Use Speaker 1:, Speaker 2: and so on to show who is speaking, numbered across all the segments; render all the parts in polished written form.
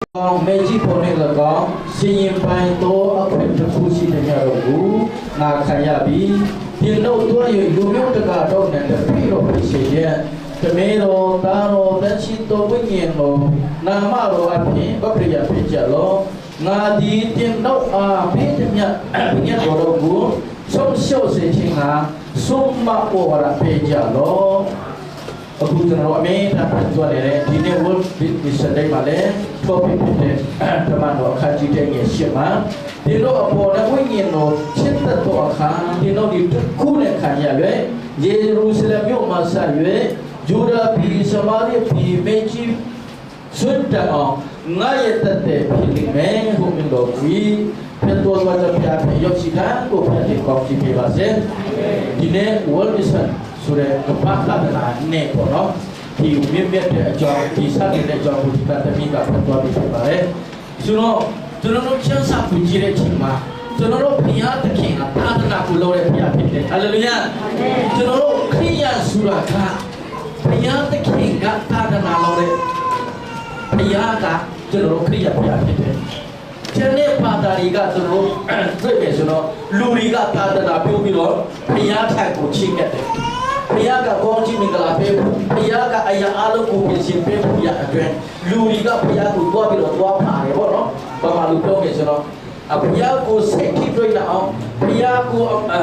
Speaker 1: Meiji pawl nih ၎င်းစီရင်ပိုင်သောအခွင့်တစ်ခုရှိသမျှတို့ကိုငါခံရပြီးပြင်တို့တွား၍လူမျိုးတကာတို့နှင့်တပိတော်ဖြစ်စေခြင်းတမေတော်သားတော်တန်ရှိတော်ဝိညာဉ်တော်နာမတော်အပြင်ပပရိယဖြစ်ကြလောငါသည်တင်တို့အားပေးသမျှပညာတော်တို့ကိုဆုံးရှုပ်စေခြင်းဟာဆုံးမဩဝါဒပေးကြလော အခုကျွန်တော်အမြဲတမ်းဖတ်ကြနေတဲ့ဒီနေ့ World Mission Day မှာလည်း topic ဖြစ်တဲ့ဓမ္မတော်အခန်းကြီးတဲ့ငယ်ရှစ်မှာဒီလိုအပေါ်နဲ့ဝိညာဉ်တော်ချစ်တတ်သောအခါဒီလိုဒီတစ်ခုနဲ့ခံရရွယ်ယေရုရှလင်မြို့မှာဆက်၍ဂျူဒါပြည်ရှမာရိပြည်မေကြီးစွတ်တအောင်ငါရဲ့တတဲ့ဖြစ်လိမ့်မယ်ဟုမြင်တော်မူ၏ဖြစ်တော်သောကြောင့်ဖျားဖျရောက်ရှိတာကိုဖျားတဲ့ကောင်းချီးပေးပါစေဒီနေ့ World Mission ဆိုတဲ့ကပ္ပသဒနာနဲ့ပေါ့နော်ဒီမြင့်မြတ်တဲ့အကြောင်းဒီစတဲ့အကြောင်းကိုဒီကတမီကဖတ်သွားပြီးဖြစ်ပါတယ်ဆိုတော့ကျွန်တော်တို့ချမ်းစာပူကြည့်တဲ့အချိန်မှာကျွန်တော်တို့ဘုရားသခင်ကသာသနာကိုလုပ်တဲ့ဘုရားဖြစ်တယ်ဟာလေလုယာကျွန်တော်တို့ခရိယာဆိုတာကဘုရားသခင်ကသာသနာလုပ်တဲ့ဘုရားကကျွန်တော်တို့ခရိယာဘုရားဖြစ်တယ်ကျန်တဲ့ဘာသာတွေကကျွန်တော်တို့တွေ့မယ်ဆိုတော့လူတွေကသာသနာပြုပြီးတော့ဘုရားထိုင်ကိုချိကတ်တယ်ဘုရားကကောင်းချီးမင်္ဂလာပေးဖို့ဘုရားကအရာအလုံးကိုပြင်ဆင်ပေးဖို့ရအတွက်လူတွေကဘုရားကိုတွားပြီးတော့တွားပါတယ်ပေါ့နော်။ဘာမှလူပြောမယ်ဆိုတော့အဘုရားကိုစိတ်ထိတွေ့နေအောင်ဘုရားကိုအဲ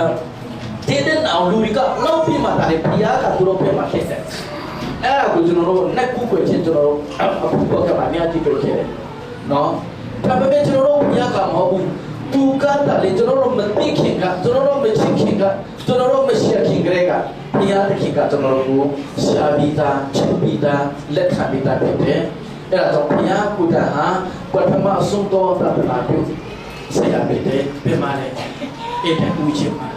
Speaker 1: တင်းတဲ့အောင်လူတွေကလောက်ပြမှဒါလေဘုရားကသူတို့ပြမှဖြစ်တယ်။အဲ့ဒါကိုကျွန်တော်တို့လက်ကူွယ်ချင်းကျွန်တော်တို့အခုတော့ကမှအများကြီးတွေ့ခဲ့တယ်။နော်။ဒါပေမဲ့ကျွန်တော်တို့ဘုရားကမဟုတ်ဘူး။သူကတည်းကကျွန်တော်တို့မသိခင်ကကျွန်တော်တို့မချစ်ခင်ကကျွန်တော်တို့မရှက်ခင်ကလေးကဘုရားသခင်ကကျွန်တော်တို့ကိုရှာပြီးသားချစ်ပြီးသားလက်ခံပြီးသားဖြစ်တယ်။အဲ့ဒါကြောင့်ဘုရားကုတဟာပထမဆုံးသောသတ္တနာပြုဆရာဖြစ်တယ်။ပြန်ပါလေ။အဲ့ဒါဥချင်ပါ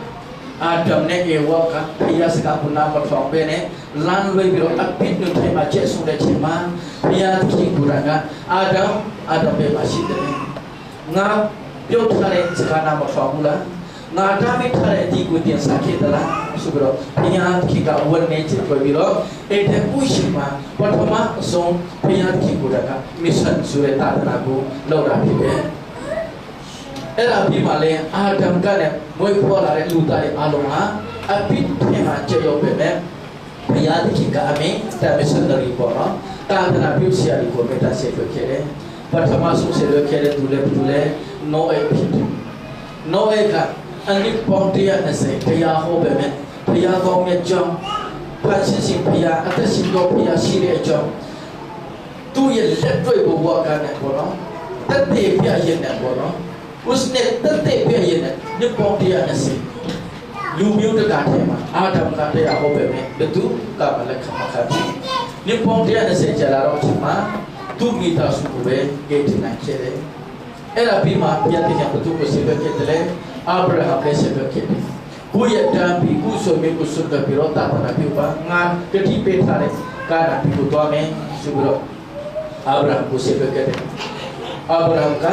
Speaker 1: အာဒမ်နဲ့ဧဝကဘုရားစကားကိုနားမထောင်ပဲနဲ့လမ်းလွဲပြီးတော့အပြစ်တို့ထဲမှာကျက်ဆုံးတဲ့ချိန်မှာဘုရားသခင်ကုရကအာဒမ်အာဒမ်ပဲမှာရှိတယ်။ငါပြုတ်ထားတဲ့စကားနားမထောင်ဘူးလား။ငါတာမိထားတဲ့အဒီကိုတင်စားခဲ့သလားဆိုပြီးတော့ဘုရားသခင်ကဝန်နေချွေပြီးတော့အဲ့တဲ့ဥရှိမှာပထမအဆုံးဘုရားသခင်ကုရကမစ်ရှင်ဆိုတဲ့တာသနာကိုလောက်တာဖြစ်တယ်။အဲ့ဒါပြီးမှလဲအာဒမ်ကလည်းမွေးဖွားလာတဲ့လူသားတွေအလုံးဟာအပိထဲမှာကြောက်ရွံ့ပဲမဲ့ဘုရားသခင်ကအမင်တမရှင်နရီပေါ့နော်တာသနာပြုဆရာကြီးကိုမေတ္တာဆက်လွှတ်ခဲ့တယ်ပထမဆုံးဆက်လွှတ်ခဲ့တဲ့သူလည်းသူလည်းနောအေဖြစ်တယ်နောအေကအနိပေါင်း120တရားဟောပဲမဲ့ဘုရားကောင်းမြတ်ကြောင်းဖန်ဆင်းရှင်ဘုရားအသက်ရှင်တော်ဘုရားရှိတဲ့အကြောင်းသူ့ရဲ့လက်တွေ့ဘဝကနေပေါ့နော်တက်တည်ပြရင်နဲ့ပေါ့နော် उसने တက်တည်ပြရင်နဲ့နိပေါင်း120လူမျိုးတကာထဲမှာအာဒမ်ကတရားဟောပဲမဲ့ဘသူကမလက်ခမခဖြစ်နိပေါင်း120ကျလာတော့ချိန်မှာသူ့မိသားစုကိုပဲကဲတင်နိုင်ခဲ့တယ်အဲ့ဒါပြီးမှဘုရားသခင်ဘသူကိုဆေလွတ်ခဲ့တယ်လေအာဗြဟံလည်းဆေလွတ်ခဲ့တယ်ကိုယ့်ရဲ့တံပီကိုဆိုမေကိုစွတ်ပြီးတော့တာသနာပြုပါငါတတိပေးထားတဲ့ကာနာပြီးကိုသွားမယ်ဆိုပြီးတော့အာဗြဟံကိုဆေလွတ်ခဲ့တယ်အာဗြဟံက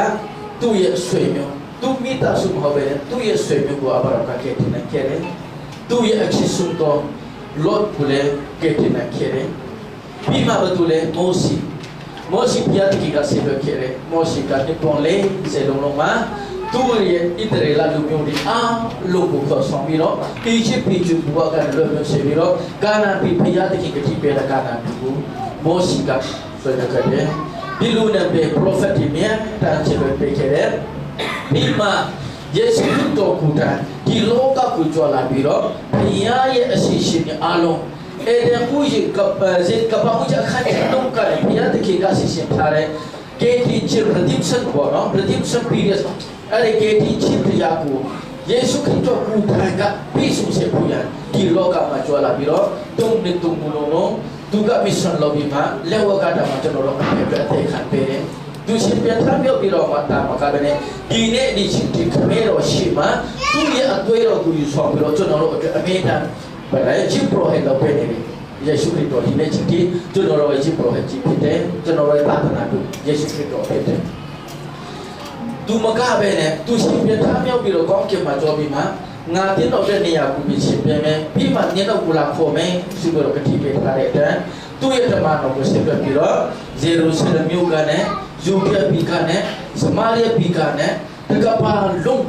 Speaker 1: သူ့ရဲ့ဆွေမျိုးသူမိသားစုမဟုတ်ပဲသူ့ရဲ့ဆွေမျိုးကိုအာဗြဟံကကဲတင်နိုင်ခဲ့တယ်သူ့ရဲ့အချစ်ဆုံးတော့လော့ကိုလည်းကဲတင်နိုင်ခဲ့တယ်ပြီးမှဘသူလဲမောစီမောစီပြတ်ကြီးကဆေလွတ်ခဲ့တယ်မောစီကနေပွန်လေးစေလုံးလုံးမှာသူ့ရဲ့ဣသရေလလူမျိုးတွေအားလုံးကိုခေါ်ဆောင်ပြီးတော့အီဂျစ်ပြည်ကျဘဝကလွတ်မြောက်စေပြီးတော့ကာနာပြည်ဖျားတဲ့ကတိပေးတဲ့ကာနာပြည်ကိုမောစီကဆွေးနွေးခဲ့တယ်ဒီလိုနဲ့ပဲ prophet ဒီမြန်တန်ချေပဲပေးခဲ့တယ်ပြီးမှယေရှုခရစ်တော်ကိုတန်ဒီလောကကိုကြွလာပြီးတော့ဘုရားရဲ့အရှိရှင်အားလုံးအဲ့ဒါကိုရေကပဇေကပဦးချခန့်တုံးကဘုရားတခင်ကရှိရှင်ထားတဲ့ KT ချစ် redemption ပေါ့နော် redemption period အဲ့ဒီ KT ချစ်တရားကိုယေရှုခရစ်တော်ကိုတန်ကပြည့်စုံစေဖို့ရန်ဒီလောကမှာကြွလာပြီးတော့တုံးနေတုံးမလုံးလုံးသူက mission လုပ်ပြီးမှလက်ဝကတာမှာကျွန်တော်တို့အဖေပဲအသေးခံပေးတယ်သူရှင်ပြန်ထမြောက်ပြီးတော့မှတာမကပဲနဲ့ဒီနေ့ဒီချင်းဒီခမဲတော်ရှိမှသူ့ရဲ့အသွေးတော်ကိုယူဆောင်ပြီးတော့ကျွန်တော်တို့အတွက်အမေတန်ဗလာချစ်ပရိုဟိတ်တော့ပဲနေပြီယေရှုခရစ်တော်ဒီနေ့ချင်းဒီကျွန်တော်တို့ရဲ့ချစ်ပရိုဟိတ်ကြီးဖြစ်တယ်ကျွန်တော်တို့ရဲ့သာသနာပြုယေရှုခရစ်တော်ဖြစ်တယ်သူမကပဲနဲ့သူရှင်ပြန်ထမြောက်ပြီးတော့ကောင်းကင်မှာကြောပြီးမှငါတင်းတော်တဲ့နေရာကိုပြင်ရှင်ပြန်မယ်ပြီးမှညတော့ကိုလာခေါ်မယ်ဆိုပြီးတော့ကတိပေးထားတဲ့အတန်းသူ့ရဲ့ဓမ္မတော်ကိုဆက်ပြီးတော့ဂျေရုရှလင်မြို့ကနဲ့ Judea ပြည်ကနဲ့စမာရိယပြည်ကနဲ့တကပါလုံး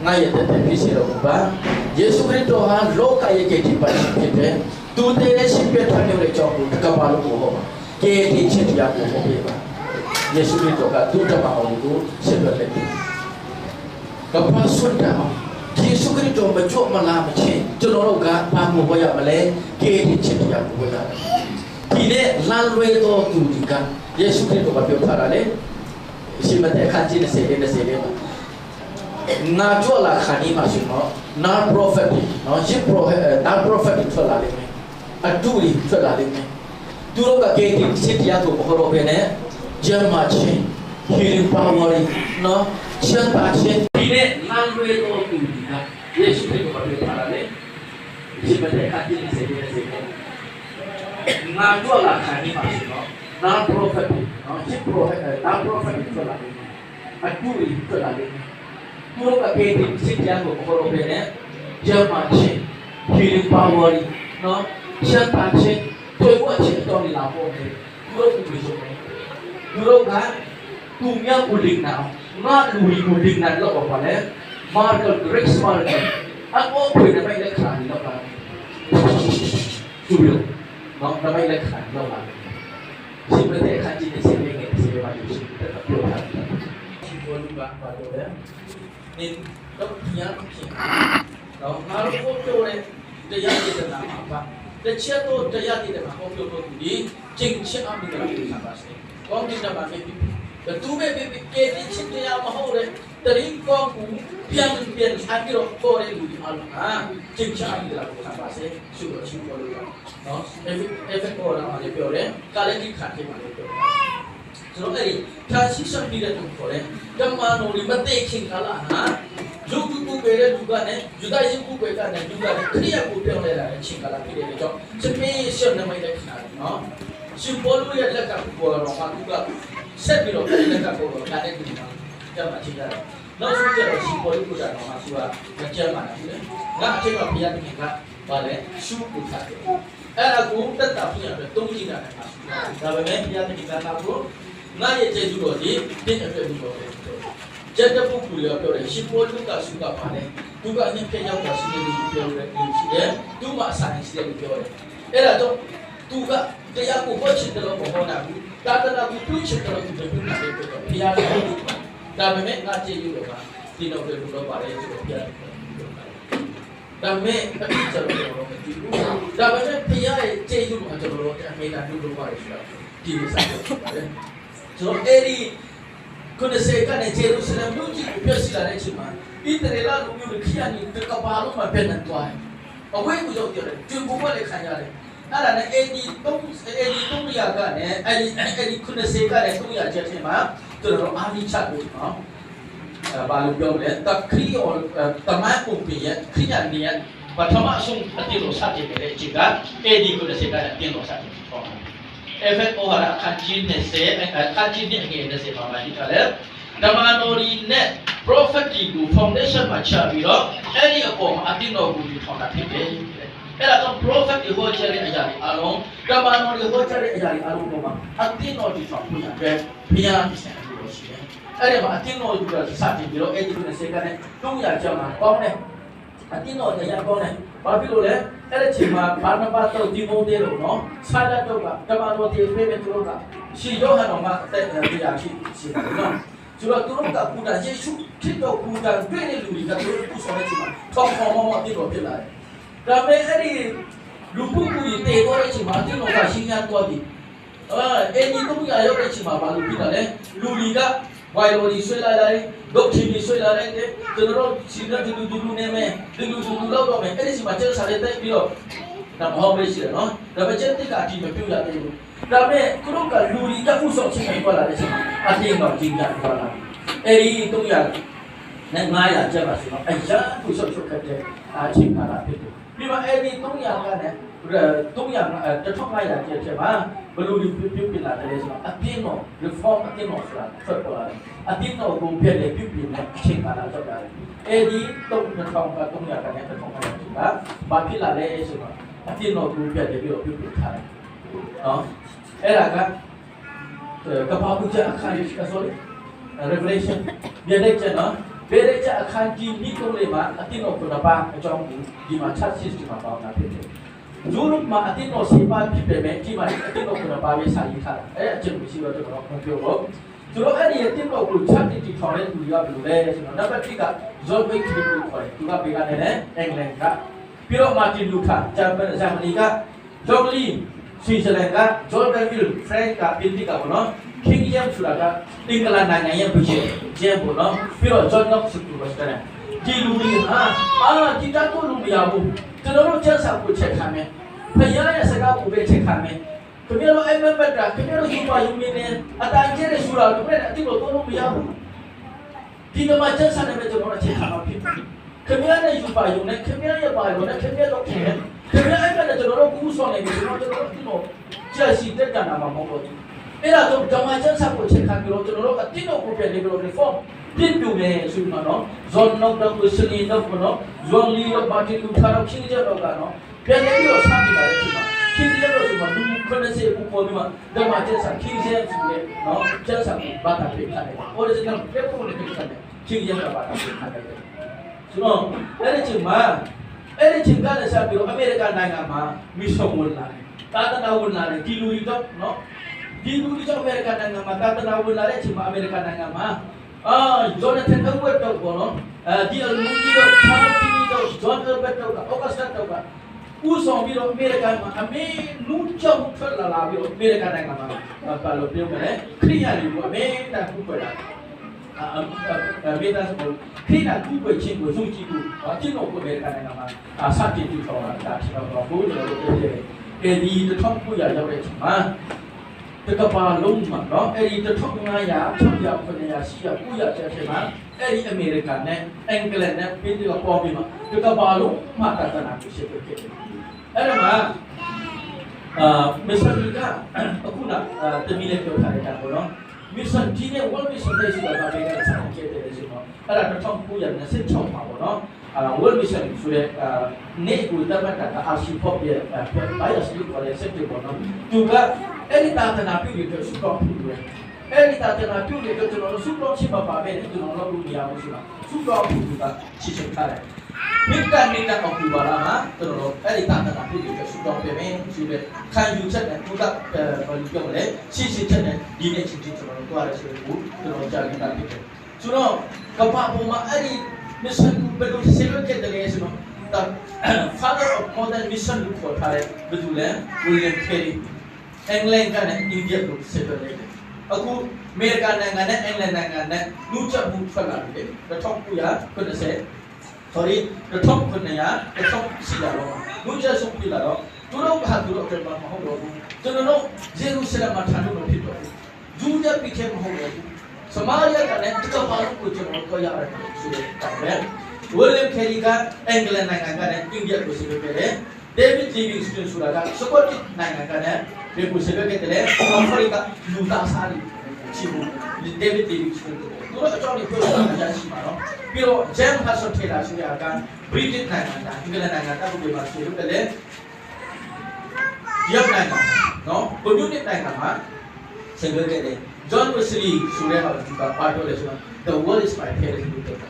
Speaker 1: ငါရဲ့တသက်ဖြစ်စေတော်မူပါယေရှုခရစ်တော်ဟာလောကရဲ့ကယ်တင်ပါရှင်ဖြစ်တယ်သူတည်တဲ့ရှင်ပြတ်ထမြောက်တဲ့အကြောင်းကိုတကပါလုံးကိုဟောပါကယ်တင်ခြင်းတရားကိုဟောပေးပါယေရှုခရစ်တော်ကသူ့တမန်တော်ကိုဆက်လွတ်လက်တယ်ကပ္ပဆွတ်တာယေရှုခရစ်တော်မကြွမလာမချင်းကျွန်တော်တို့ကဘာကိုဟောရမလဲကယ်တင်ခြင်းတရားကိုဟောရမယ်ဒီနေ့လမ်းလွဲတော်သူတွေကယေရှုခရစ်တော်ကပြောထားတာလေရှင်မသက်ခန်းကြီး20လေး20လေးမှာငါကြွလာခါနီးမှာရှင်နော် non prophet တွေနော်ရှင် prophet non prophet တွေထွက်လာလိမ့်မယ်အတုတွေထွက်လာလိမ့်မယ်သူတို့ကကယ်တင်ခြင်းတရားကိုမဟောတော့ဘဲနဲ့ကျမ်းမာခြင်း healing power တွေနော်ချမ်းသာခြင်းဒီနေ့လမ်းလွဲတော်သူတွေကယေရှုခရစ်တော်ကပြောထားတာလေရှင်မသက်ခန်းကြီး20လေး20လေးငါကြွလာခါနီးမှာရှင်နော် non prophet တွေနော်ရှင် prophet non prophet တွေထွက်လာလိမ့်မယ်အတုတွေထွက်လာလိမ့်မယ်သူတို့ကကယ်တင်ခြင်းတရားကိုမဟောတော့ဘဲနဲ့ကျမ်းမာခြင်း healing power တွေနော်ချမ်းသာခြင်းတွေ့ဝခြင်းအတော်တွေလာပေါ်တယ်သူတို့ကပြောမယ်သူတို့ကသူများကိုလိနာငါလူကိုလိနာတော့ပါလေမာကဂရိတ်မာကအကောဖွေနမိတ်လက်ခါနေတော့ပါသူပြောနော်နမိတ်လက်ခါတော့ပါရှင်မတဲ့ခါကြည့်နေစေနေငယ်စေပါလို့ရှိတယ်ပြောတာရှင်ဘောလူကပါတော့လေနင်တော့ပြန်ဖြစ်နော်ငါတို့ကိုပြောတဲ့တရားဒေသနာမှာပါတချက်တော့တရားဒေသနာဟောပြောတော့ဒီကျင့်ချက်အမိကလာပြပါစေကောင်းတဲ့မှာဖြစ်ပြီးသူပဲဖြစ်ပြီးကဲတင်ချစ်တရားမဟုတ်တဲ့တရင်ကောင်းကူပြန်ပြန်အပြီးတော့ပေါ်တဲ့လူဒီအလုံးဟာကျင့်ချက်အမိကလာပြပါစေရှုတော့ရှုပေါ်လို့နော် F F ပေါ်လာတယ်ပြောတယ်ကာလက်တိခါတိမှာလည်းပြောတယ်ဆိုတော့အဲ့ဒီ transition period ကိုခေါ်တယ်တမန်တော်ဒီမသိခင်ခါလာဟာလူကူကူပဲတဲ့လူကနဲ့ယူဒယကူပဲကနဲ့လူကနဲ့ခရိယကိုပြောင်းလဲလာတဲ့အချိန်ကာလဖြစ်တဲ့ကြောင့် special နမိတ်လက္ခဏာနော်ရှင်ပေါလုရဲ့လက်ကပေါ်တော့မှသူကဆက်ပြီးတော့လက်ကပေါ်တော့ကာတဲ့တူမှာကြမှာချင်းကြတယ်နောက်ဆုံးကျတော့ရှင်ပေါလုကတော်မှာသူကမကြမ်းပါဘူးလေငါအချိန်မှာဘုရားသခင်ကဘာလဲရှုပုခတ်တယ်အဲ့ဒါကိုတက်တာပြရအတွက်တုံးကြည့်တာလည်းဒါပေမဲ့ဘုရားသခင်ကငါကိုငါရဲ့ကျေးဇူးတော်ဒီတင့်အတွက်လူတော်တယ်ကျက်တဲ့ပုဂ္ဂိုလ်ရောပြောတယ်ရှင်ပေါလုကဆုကပါလေသူကအညစ်ဖျက်ရောက်တာရှိတယ်လို့ပြောတယ်လူရှိတယ်သူမှအဆိုင်ရှိတယ်လို့ပြောတယ်အဲ့ဒါတော့သူကတရားကိုဟောချင်တယ်လို့မဟောနိုင်ဘူးတာတနာကိုပြုချင်တယ်လို့သူပြုနေတယ်ပြောတော့ဘုရားကဒါပေမဲ့ငါကျေးဇူးတော်ကဒီတော့လူတော်ပါတယ်ဆိုတော့ဘုရားဒါပေမဲ့အတိအကျတော့တော့မကြည့်ဘူးဒါပေမဲ့ဘုရားရဲ့ကျေးဇူးတော်ကျွန်တော်တို့အမေကလူတော်ပါတယ်ဆိုတာဒီလိုစတယ်ပါတယ်ဆိုတော့အဲ့ဒီခုနစေကနေဂျေရုဆလင်မြို့ကြီးကိုပြည့်စည်လာတဲ့အချိန်မှာဣသရေလလူမျိုးတွေခရနီတကဘာလုံးမှာပြန်နေသွားတယ်အဝေးကိုရောက်ကြတယ်ကျွန်းဘွက်လည်းခံရတယ်အဲ့ဒါနဲ့ AD 3 AD 300ကနေအဲ့ဒီအဲ့ဒီခုနစေကနေ300ချက်ထဲမှာကျွန်တော်တို့အာနိချက်ကိုနော်အဲဘာလို့ပြောလဲတခရီအော်တမန်ပုံပြရခရိယနေရပထမဆုံးအတိလို့စတင်တဲ့အချိန်က AD ခုနစေကနေအတင်းလို့စတင်ဟော FFO ဟာအခန်းကြီး20အခန်းကြီးနဲ့ငယ်20မှာပါရှိတယ်လေတမန်တော်ဒီနဲ့ prophet ဒီကို foundation မှာချပြီးတော့အဲ့ဒီအပေါ်မှာအတင်းတော်ကိုယူထောင်တာဖြစ်တယ်အဲ့ဒါတော့ prophet ဒီဟောကြားတဲ့အရာတွေအလုံးတမန်တော်ဒီဟောကြားတဲ့အရာတွေအလုံးပေါ်မှာအတင်းတော်ဒီထောင်ဖို့ရတယ်ဘုရားသခင်အလိုရှိတယ်အဲ့ဒီမှာအတင်းတော်ယူတာစတင်ပြီးတော့အဲ့ဒီခုနစေကနေ300ကျော်မှာကောင်းတယ်အတင်းတော်တရားကောင်းတယ်ဘာဖြစ်လို့လဲအဲ့ဒီချိန်မှာဘာနဘတော့ဒီမုန်တဲ့လို့နော်ဆာဒတ်တော့ကတမန်တော်ဒီဖေးမဲ့သူတို့ကရှင်ယောဟန်တော်မှာအသက်တရားရှိရှိတယ်နော်ဆိုတော့သူတို့ကပူတာယေရှုခရစ်တော်ပူတာတွေ့တဲ့လူတွေကသူတို့ပူဆောင်တဲ့ချိန်မှာထောင်ထောင်မောမောအတင်းတော်ဖြစ်လာတယ်ဒါပေမဲ့အဲ့ဒီလူပုဂ္ဂိုလ်ကြီးတည်တော့တဲ့အချိန်မှာအတင်းတော်ကရှင်းရသွားပြီအဲအဲ့ဒီတော့ရရောက်တဲ့အချိန်မှာဘာလို့ဖြစ်တာလဲလူတွေကဝိုင်လိုဒီဆွဲလာတယ်ဒုတ်ချီဒီဆွဲလာတယ်ကျွန်တော်တို့ရှင်တဲ့လူလူလူနေမယ်လူလူလူလောက်တော့မယ်အဲ့ဒီချိန်မှာကျက်စားတဲ့တိုက်ပြီးတော့ဒါမဟုတ်ဘူးရှိတယ်နော်ဒါပေမဲ့ကျက်တစ်ကအတီးမပြုတ်ရသေးဘူးဒါပေမဲ့သူတို့ကလူတွေကဥဆောင်ချင်းနေသွားလာတဲ့အချိန်မှာအတင်းတော့ကြီးကြသွားလာအဲ့ဒီ300နဲ့900ကျက်ပါဆိုတော့အရာကိုဆော့ဆော့ခက်တဲ့အချိန်ကာလဖြစ်တယ်ပြီးတော့အဲ့ဒီ300ကနဲ့300 1500ကျက်ချက်မှာဘလူတွေပြုတ်ပြုတ်လာတယ်ဆိုတော့အတင်းတော့ reform အတင်းတော့ဆိုတာထွက်ပေါ်လာတယ်အတင်းတော့ကိုပြည့်တယ်ပြုတ်ပြနေအချိန်ကာလရောက်လာတယ်အဲ့ဒီ3000က300ကနဲ့1500ကျက်ကဘာဖြစ်လာလဲဆိုတော့အတင်းတော့ကိုပြည့်တယ်ပြီးတော့ပြုတ်ပြထားတယ်နော်အဲ့ဒါက ကဘာဘူးချက်အခန်း sorry Revelation ပြတဲ့ချက်နော်ပြတဲ့ချက်အခန်းကြီးမိကုံးလေးမှာအတင်းတော်ခုနှစ်ပါးအကြောင်းကိုဒီမှာ church system မှာပေါင်းတာဖြစ်တယ်။ယူရိုမှာအတင်းတော်စေပါဖြစ်ပေမဲ့ဒီမှာအတင်းတော်ခုနှစ်ပါးပဲစာရေးထားတာ။အဲအချက်မရှိတော့ကျွန်တော်မပြောတော့။ဆိုတော့အဲ့ဒီအတင်းတော်ကို church တီထောင်တဲ့သူတွေကဘယ်လိုလဲဆိုတော့နံပါတ်1က John Wycliffe လို့ခေါ်တယ်။သူကဘေးကနေနဲ့အင်္ဂလန်ကပြီးတော့မာတင်လူသာဂျာမန်ဂျာမနီကဂျော်လီဆွစ်ဇာလန်ကဂျော်ဒန်ဗီလ်ဖရန့်ကပြင်သစ်ကပေါ့နော် King James ဆိုတာကအင်္ဂလန်နိုင်ငံရဲ့ဘုရင်ဂျင်းပေါ့နော်ပြီးတော့ John Knox ဆိုပါစတယ်ဒီလူတွေဟာအာဒီတတ်လို့မရဘူးကျွန်တော်တို့ချက်စာကိုချက်ခံမယ်ဖယားရဲ့စကားကိုပဲချက်ခံမယ်ခင်ဗျားတို့အိမ်မက်မက်တာခင်ဗျားတို့စူပါယူမင်းနဲ့အတန်ကျတဲ့ဆူလာခင်ဗျားအတိတ်ကိုတော့လို့မရဘူးဒီကမှာချက်စာနဲ့ပဲကျွန်တော်တို့ချက်ခံမှာဖြစ်ခင်ဗျားနဲ့ယူပါယူနဲ့ခင်ဗျားရဲ့ပါယူနဲ့ခင်ဗျားတော့ခင်ဗျားခင်ဗျားအဲ့မဲ့ကျွန်တော်တို့ကူးဆောင်နေပြီကျွန်တော်တို့ဒီလိုချက်စီတက်တာမှာမဟုတ်ဘူးအဲ့ဒါတော့ဓမ္မကျမ်းစာကိုချက်ခံပြီးတော့ကျွန်တော်တို့အတိတ်ကိုပြန်နေပြီးတော့ reform ပြည့်ပြူမယ်ဆိုပြီးတော့ဇွန်နော့တော့ဝစလီနော့နော်ဇွန်လီတော့မာတင်လူထာတော့ခင်းကြတော့ကနော်ပြန်နေပြီးတော့စတင်လာတဲ့ချိန်မှာခင်းကြတော့ဆိုမှလူ90ခုပေါ်ပြီးမှဓမ္မကျမ်းစာခင်းကျဆိုတဲ့နော်ကျမ်းစာကိုဘာသာပြခတ်တယ် original paper ကိုပြခတ်တယ်ခင်းကျကဘာသာပြခတ်တယ်ဆိုတော့အဲ့ဒီချိန်မှာအဲ့ဒီချိန်ကလည်းစပြီးတော့အမေရိကန်နိုင်ငံမှာမီရှန်ဝင်လာတယ်သာသနာဝင်လာတယ်ဒီလူတွေတော့နော်ဒီလူတွေကြောင့်အမေရိကန်နိုင်ငံမှာသာသနာဝင်လာတဲ့အချိန်မှာအမေရိကန်နိုင်ငံမှာအာဂျော်နသန်အဝက်တော့ဘောနော်အဲဒီအလူကြီးတော့ချာဖီတော့ဂျွန်အဘတ်တော့အော်ဂတ်စတာတော့ဦးဆောင်ပြီးတော့အမေရိကန်မှာအမေလူကြောက်ထွက်လာလာပြီးတော့အမေရိကန်နိုင်ငံမှာဘာလို့ပြောမလဲခရိယာတွေကိုအမေတန်ခုပွက်လာအမေတန်ဆိုခရိယာခုပွက်ချင်းကိုစုကြည့်ကိုအတင်းတော့ကိုအမေရိကန်နိုင်ငံမှာအစတင်တူထောင်းတာဒါဖြစ်တော့ဘိုးကျွန်တော်တို့ပြောပြတယ်အဲဒီ1900ရောက်တဲ့အချိန်မှာတကပါလုံးမှာနော်အဲ့ဒီ1500 600 900 800 900ကျဖြစ်မှာအဲ့ဒီအမေရိကန်နဲ့အင်္ဂလန်နဲ့ပြည်သူကပေါ်ပြီးမှတကပါလုံးမှာတသနာကိုရှင်းပြခဲ့တယ်အဲ့ဒါမှာအာမစ္စတာကအခုနတမီးလေးပြောထားတဲ့တာပေါ့နော်မစ္စဒီနဲ့ World Mission တဲ့ဆိုတာကဘယ်ကစခဲ့တယ်ဆိုတော့အဲ့ဒါ1926မှာပေါ့နော်အာ World Mission ဆိုတဲ့အာနေကိုတတ်မှတ်တာက RC Pop ရဲ့ bias လို့ခေါ်တဲ့ sector ပေါ့နော်သူကအဲ့ဒီတာသနာပြုရတဲ့ဆုတောင်းပြုတယ်အဲ့ဒီတာသနာပြုရတဲ့ကျွန်တော်တို့ဆုတောင်းချင်ပါပါပဲကျွန်တော်တို့လုပ်လို့မရဘူးဆိုတာဆုတောင်းပြုကချစ်ချင်ထားတယ်မိတ္တမိတ္တအောက်တူပါလာမှာကျွန်တော်တို့အဲ့ဒီတာသနာပြုရတဲ့ဆုတောင်းပြမယ်ဆိုတဲ့ခံယူချက်နဲ့သူကဘာလို့ပြောမလဲချစ်ချစ်ချက်နဲ့ဒီနေ့ချစ်ချစ်ကျွန်တော်တို့တွားရဆိုတဲ့ကိုကျွန်တော်ကြားကြတာဖြစ်တယ်ဆိုတော့ကပ္ပပေါ်မှာအဲ့ဒီ mission ဘယ်လိုဆေလွတ်ခဲ့တယ်လဲဆိုတော့ the father of modern mission လို့ခေါ်ထားတဲ့ဘယ်သူလဲ William Carey အင်္ဂလန်ကနေအိန္ဒိယကိုဆက်သွယ်လိုက်တယ်အခုအမေရိကန်နိုင်ငံနဲ့အင်္ဂလန်နိုင်ငံနဲ့လူချက်မှုထွက်လာပြီလေ1990 sorry 1900 1900တော့လူချက်ဆုံးပြလာတော့သူတို့ကသူတို့အတွက်မဟုတ်တော့ဘူးကျွန်တော်တို့ဂျေရုရှလင်မှာထိုင်လို့မဖြစ်တော့ဘူးဂျူးတဲ့ပြချင်မဟုတ်တော့ဘူးစမာရီယာကလည်းတကဘာလို့ကိုကျွန်တော်တို့ရတယ်ဆိုတဲ့တောင်းပဲဝီလျံကယ်ရီကအင်္ဂလန်နိုင်ငံကလည်းအိန္ဒိယကိုဆက်သွယ်ခဲ့တယ်ဒေးဗစ်လီဗင်စတွန်ဆိုတာကစကော့တစ်နိုင်ငံကလည်းဘယ်ကိုဆက်သွယ်ခဲ့တယ်လဲအာဖရိကလူသားစားလီချီဘူးဒေးဗစ်လီဗင်စတွန်သူတို့အကြောင်းတွေပြောတာရရှိမှာနော်ပြီးတော့ဂျမ်ဟတ်ဆန်ထေလာဆိုရကဗြိတိန်နိုင်ငံကအင်္ဂလန်နိုင်ငံကဘယ်မှာဆက်သွယ်တယ်လဲဒီနိုင်ငံနော်ကွန်မြူနစ်နိုင်ငံမှာဆက်သွယ်ခဲ့တယ်ဂျွန်ဝက်စလီဆိုတဲ့ဟာကပါပြောတယ်ဆိုတော့ the world is my parents လို့ပြောတာ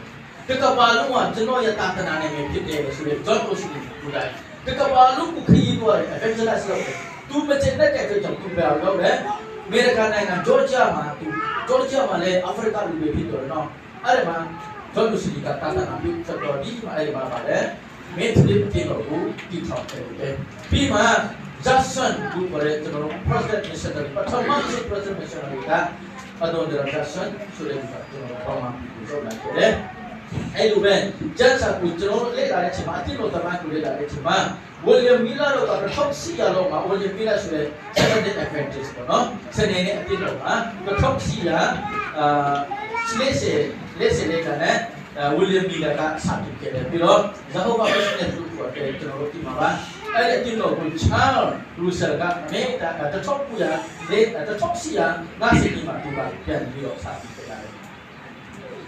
Speaker 1: တကဘာလုံးကကျွန်တော်ရဲ့တာသနာနဲ့ပဲဖြစ်တယ်ဆိုတဲ့ John Wesley ကိုယ်တိုင်တကဘာလုံးကိုခရီးသွားတယ် evangelize လုပ်တယ်သူမကျင်တဲ့တဲ့အတွက်ကြောင့်သူပဲလုပ်တယ်အမေရိကန်နိုင်ငံဂျော်ဂျီယာမှာသူဂျော်ဂျီယာမှာလည်းအာဖရိကလူတွေဖြစ်တော်နော်အဲ့ဒီမှာ John Wesley ကတာသနာပြုဆက်တော်ပြီးမှအဲ့ဒီမှာပါတယ်မင်းသစ်တင်တော့ကိုတီထောင်တယ်ပြီးမှ Jackson ကိုခေါ်တဲ့ကျွန်တော်တို့ President Missionary ပထမဆုံး President Missionary ကအဒွန်ဒရာ Jackson ဆိုတဲ့ကကျွန်တော်ပေါင်းမှာပြီးတော့လာခဲ့တယ်အဲ့လိုပဲကျန်းစာကိုကျွန်တော်တို့လေ့လာတဲ့အချိန်မှာအတိတ်တော်တမန်ကိုလေ့လာတဲ့အချိန်မှာ William Miller တို့က1400လောက်မှာ William Miller ဆိုတဲ့ Seventh Day Adventist ပေါ့နော်စနေနေ့အတိတ်တော်မှာ1400အာလက်စေလက်စေလေးကလည်း William Miller ကစတင်ခဲ့တယ်ပြီးတော့ Jehovah Witness လို့ခေါ်တဲ့ကျွန်တော်တို့ဒီမှာပါအဲ့ဒီအတိတ်တော်ကို Charles Russell ကမေတာတထောက်ပူရလေတထောက်စီရငါစီဒီမှာသူကပြန်ပြီးတော့စတင်ခဲ့တယ်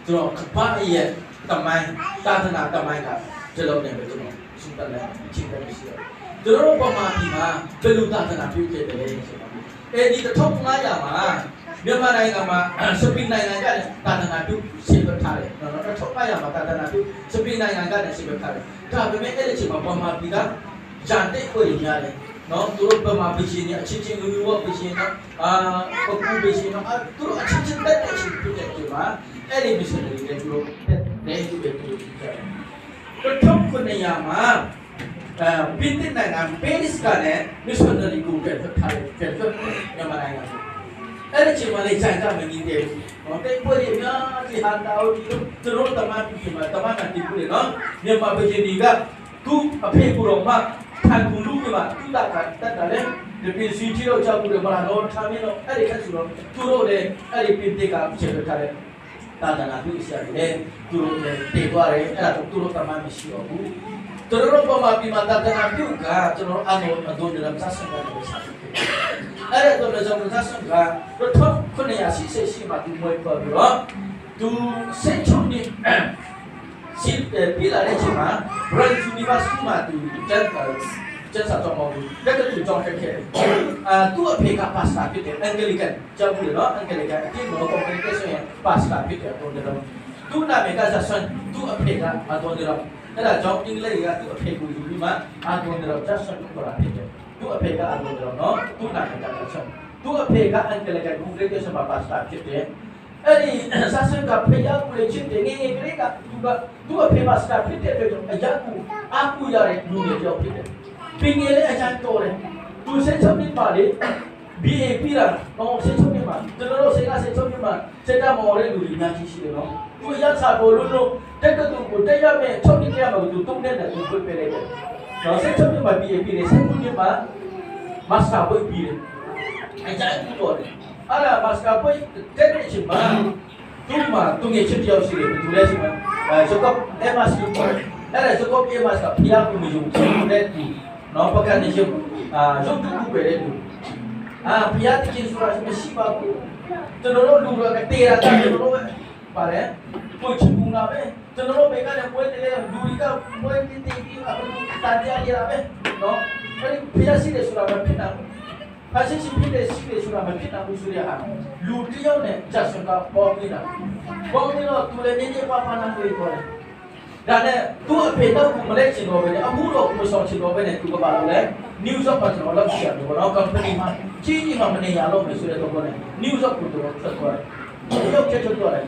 Speaker 1: ဆိုတော့ကပ္ပရဲ့တမိုင်းသာသနာတမိုင်းကကျွန်တော်နေပဲကျွန်တော်စုတက်လိုက်ချိန်တယ်ရှိတယ်ကျွန်တော်တို့ပမာဒီမှာဘယ်လိုသာသနာပြုခဲ့တယ်လဲဆိုတော့အဲ့ဒီ1500မှာ မြန်မာနိုင်ငံမှာစပိန်နိုင်ငံကနေတာသနာပြုဆေလွတ်ထားတယ်နော်1500မှာတာသနာပြုစပိန်နိုင်ငံကနေဆေလွတ်ထားတယ်ဒါပေမဲ့အဲ့ဒီအချိန်မှာဗမာပြည်ကဂျန်တိတ်ခွေများတယ်နော်သူတို့ဗမာပြည်ရှင်တွေအချင်းချင်းလူလူဝပြည်ရှင်နော်အာပကူပြည်ရှင်နော်သူတို့အချင်းချင်းတက်တဲ့အချင်းဖြစ်တဲ့အချိန်မှာအဲ့ဒီ missionary တွေသူတို့တက်နေသူတွေသူတို့ကြတယ်1900မှာအဲပြင်သစ်နိုင်ငံပဲရစ်ကလည်း missionary ကိုပြန်ထွက်ထားတယ်ပြန်ထွက်မြန်မာနိုင်ငံကိုအဲ့ဒီချိန်မှာလေခြံကမငင်းတယ်နော်တိတ်ပွဲတွေအများကြီးဟာတာဒီလိုကျွန်တော်တမန်ပြမှာတမန်ကတိပူလေနော်မြန်မာပြည်ကြီးကသူ့အဖေကိုတော့မှထန်ကူလူကမှသူ့တာကတတ်တယ်လေဒီပင်စီချီတော့ကြောက်ဘူးလေမလားတော့ထားမင်းတော့အဲ့ဒီခက်ဆိုတော့သူတို့လည်းအဲ့ဒီပြင်သစ်ကဖြစ်ထွက်ထားတဲ့တာသနာပြုဆရာတွေလည်းသူတို့လည်းတည်သွားတယ်အဲ့ဒါသူတို့တမန်မရှိတော့ဘူးကျွန်တော်တို့ပမာပြမတာသနာပြုကကျွန်တော်အနောအဒိုနရမ်ဆန်ကနေဆက်အဲ့ဒါတော့လည်းကျွန်တော်ဆန်ကတော့1988မှာသူမွေးပေါ်ပြီးတော့သူစက်ချုံနေစီပြီးလာတဲ့အချိန်မှာ Branch University မှာသူကျန်ကျန်စာတော့မဟုတ်ဘူးလက်ကတူကြောင်းတက်ခဲ့တယ်အာသူ့အဖေကပါစတာဖြစ်တယ်အန်ဂလီကန်ကြောက်ဘူးနော်အန်ဂလီကန်အတိမောကွန်ကရက်ဆိုရင်ပါစတာဖြစ်တယ်တော့တယ်သူ့နာမည်ကဆဆွန်သူ့အဖေကအတော်တယ်အဲ့ဒါကြောင့်အင်္ဂလိပ်ကသူ့အဖေကိုယူပြီးမှအာတော်တယ်ဂျက်ဆွန်လို့ခေါ်တာဖြစ်တယ်သူ့အဖေကအတော်တယ်နော်သူ့နာမည်ကဂျက်ဆွန်သူ့အဖေကအန်ဂလီကန်ကွန်ကရက်ဆိုမှာပါစတာဖြစ်တယ်အဲ့ဒီဆဆွန်ကဖေရကူလေချစ်တယ်ငယ်ငယ်ကလေးကသူကသူ့အဖေပါစတာဖြစ်တဲ့အတွက်ကြောင့်အရာကူအကူရတဲ့လူတွေတယောက်ဖြစ်တယ်ပင်ငယ်လေးအချမ်းတော်တယ်သူဆက်ချုပ်နေပါလေ BA ပြီးတာတော့ဆက်ချုပ်နေမှာကျွန်တော်တို့စိတ်ကဆက်ချုပ်နေမှာစက်တမော်တဲ့လူတွေအများကြီးရှိတယ်နော်သူရချတော်လို့လို့တက်ကတူကိုတက်ရမယ်ချုပ်နေကြမှာသူတုံးတဲ့သူပြပြလိုက်တယ်နော်ဆက်ချုပ်နေမှာ BA ပြီးတယ်ဆက်ချုပ်နေမှာ master ဘွဲ့ပြီးတယ်အကြိုက်ဘူးတော်တယ်အဲ့ဒါ master ဘွဲ့တက်တဲ့အချိန်မှာသူ့မှာသူငယ်ချစ်တယောက်ရှိတယ်သူလည်းရှိမှာအဲစကော့အမတ်လို့ခေါ်တယ်အဲ့ဒါစကော့အမတ်ကဖျားကူမယုံချင်တဲ့သူနော်ပကနေရုပ်အာရုပ်တူကူပဲတဲ့သူအာဖျားတခင်ဆိုတာမရှိပါဘူးကျွန်တော်တို့လူတွေကတေးတာကျွန်တော်တို့ပါတယ်ကိုချူနာပဲကျွန်တော်တို့ဘယ်ကနေပွဲတယ်လူတွေကပွဲတည်တည်ပြီးအခုတာတရားရတာပဲနော်အဲ့ဒီဖျားရှိတယ်ဆိုတာမဖြစ်နိုင်ဘူးဖာရှိရှိဖြစ်တဲ့ရှိတယ်ဆိုတာမဖြစ်နိုင်ဘူးဆိုတဲ့ဟာလူတယောက်နဲ့ဂျက်ဆန်ကပေါ်နေတာပေါ်နေတော့သူလည်းနေနေပါပါနာတွေခေါ်တယ်ဒါနဲ့သူ့အဖေတော့မလဲချင်တော့ပဲအခုတော့မဆောင်ချင်တော့ပဲနဲ့သူကပါလို့လဲ news of ကျွန်တော်လောက်ရှိရတယ်ဘောနော် company မှာကြီးကြီးမှမနေရလို့မယ်ဆိုတဲ့တော့နဲ့ news of ကိုတော့ဆက်သွားတယ်ရောက်ချက်ချက်သွားတယ်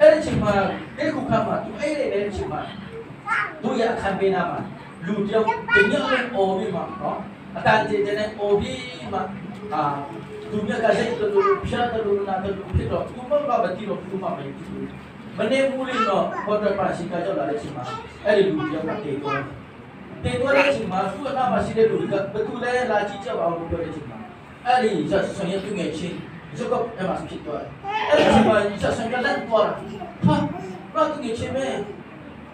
Speaker 1: အဲ့ဒီချိန်မှာတဲ့ခုခါမှာသူအဲ့ဒီတဲ့ချိန်မှာသူရအခန်းပေးနာမှာလူတယောက်တညလုံးအော်ပြီးမှနော်အတန်ကျေတဲ့အော်ပြီးမှအာသူမြတ်ကစိတ်တူဖြတ်တူနာတူဖြစ်တော့သူမကမတီတော့သူမမကြည့်ဘူးမနေဘူးလေတော့ဟိုတယ်ပါရှိကကြောက်လာတဲ့ချိန်မှာအဲ့ဒီလူတယောက်ကတေတော့တေတော့တဲ့ချိန်မှာသူ့အနာမှာရှိတဲ့လူတွေကဘသူလဲလာကြည့်ကြပါအောင်လို့ပြောတဲ့ချိန်မှာအဲ့ဒီဇက်ဆွန်ရဲ့သူငယ်ချင်းဇက်ကအမဖြစ်သွားတယ်အဲ့ဒီချိန်မှာဇက်ဆွန်ကလက်သွားတာဟာဘာသူငယ်ချင်းမဲ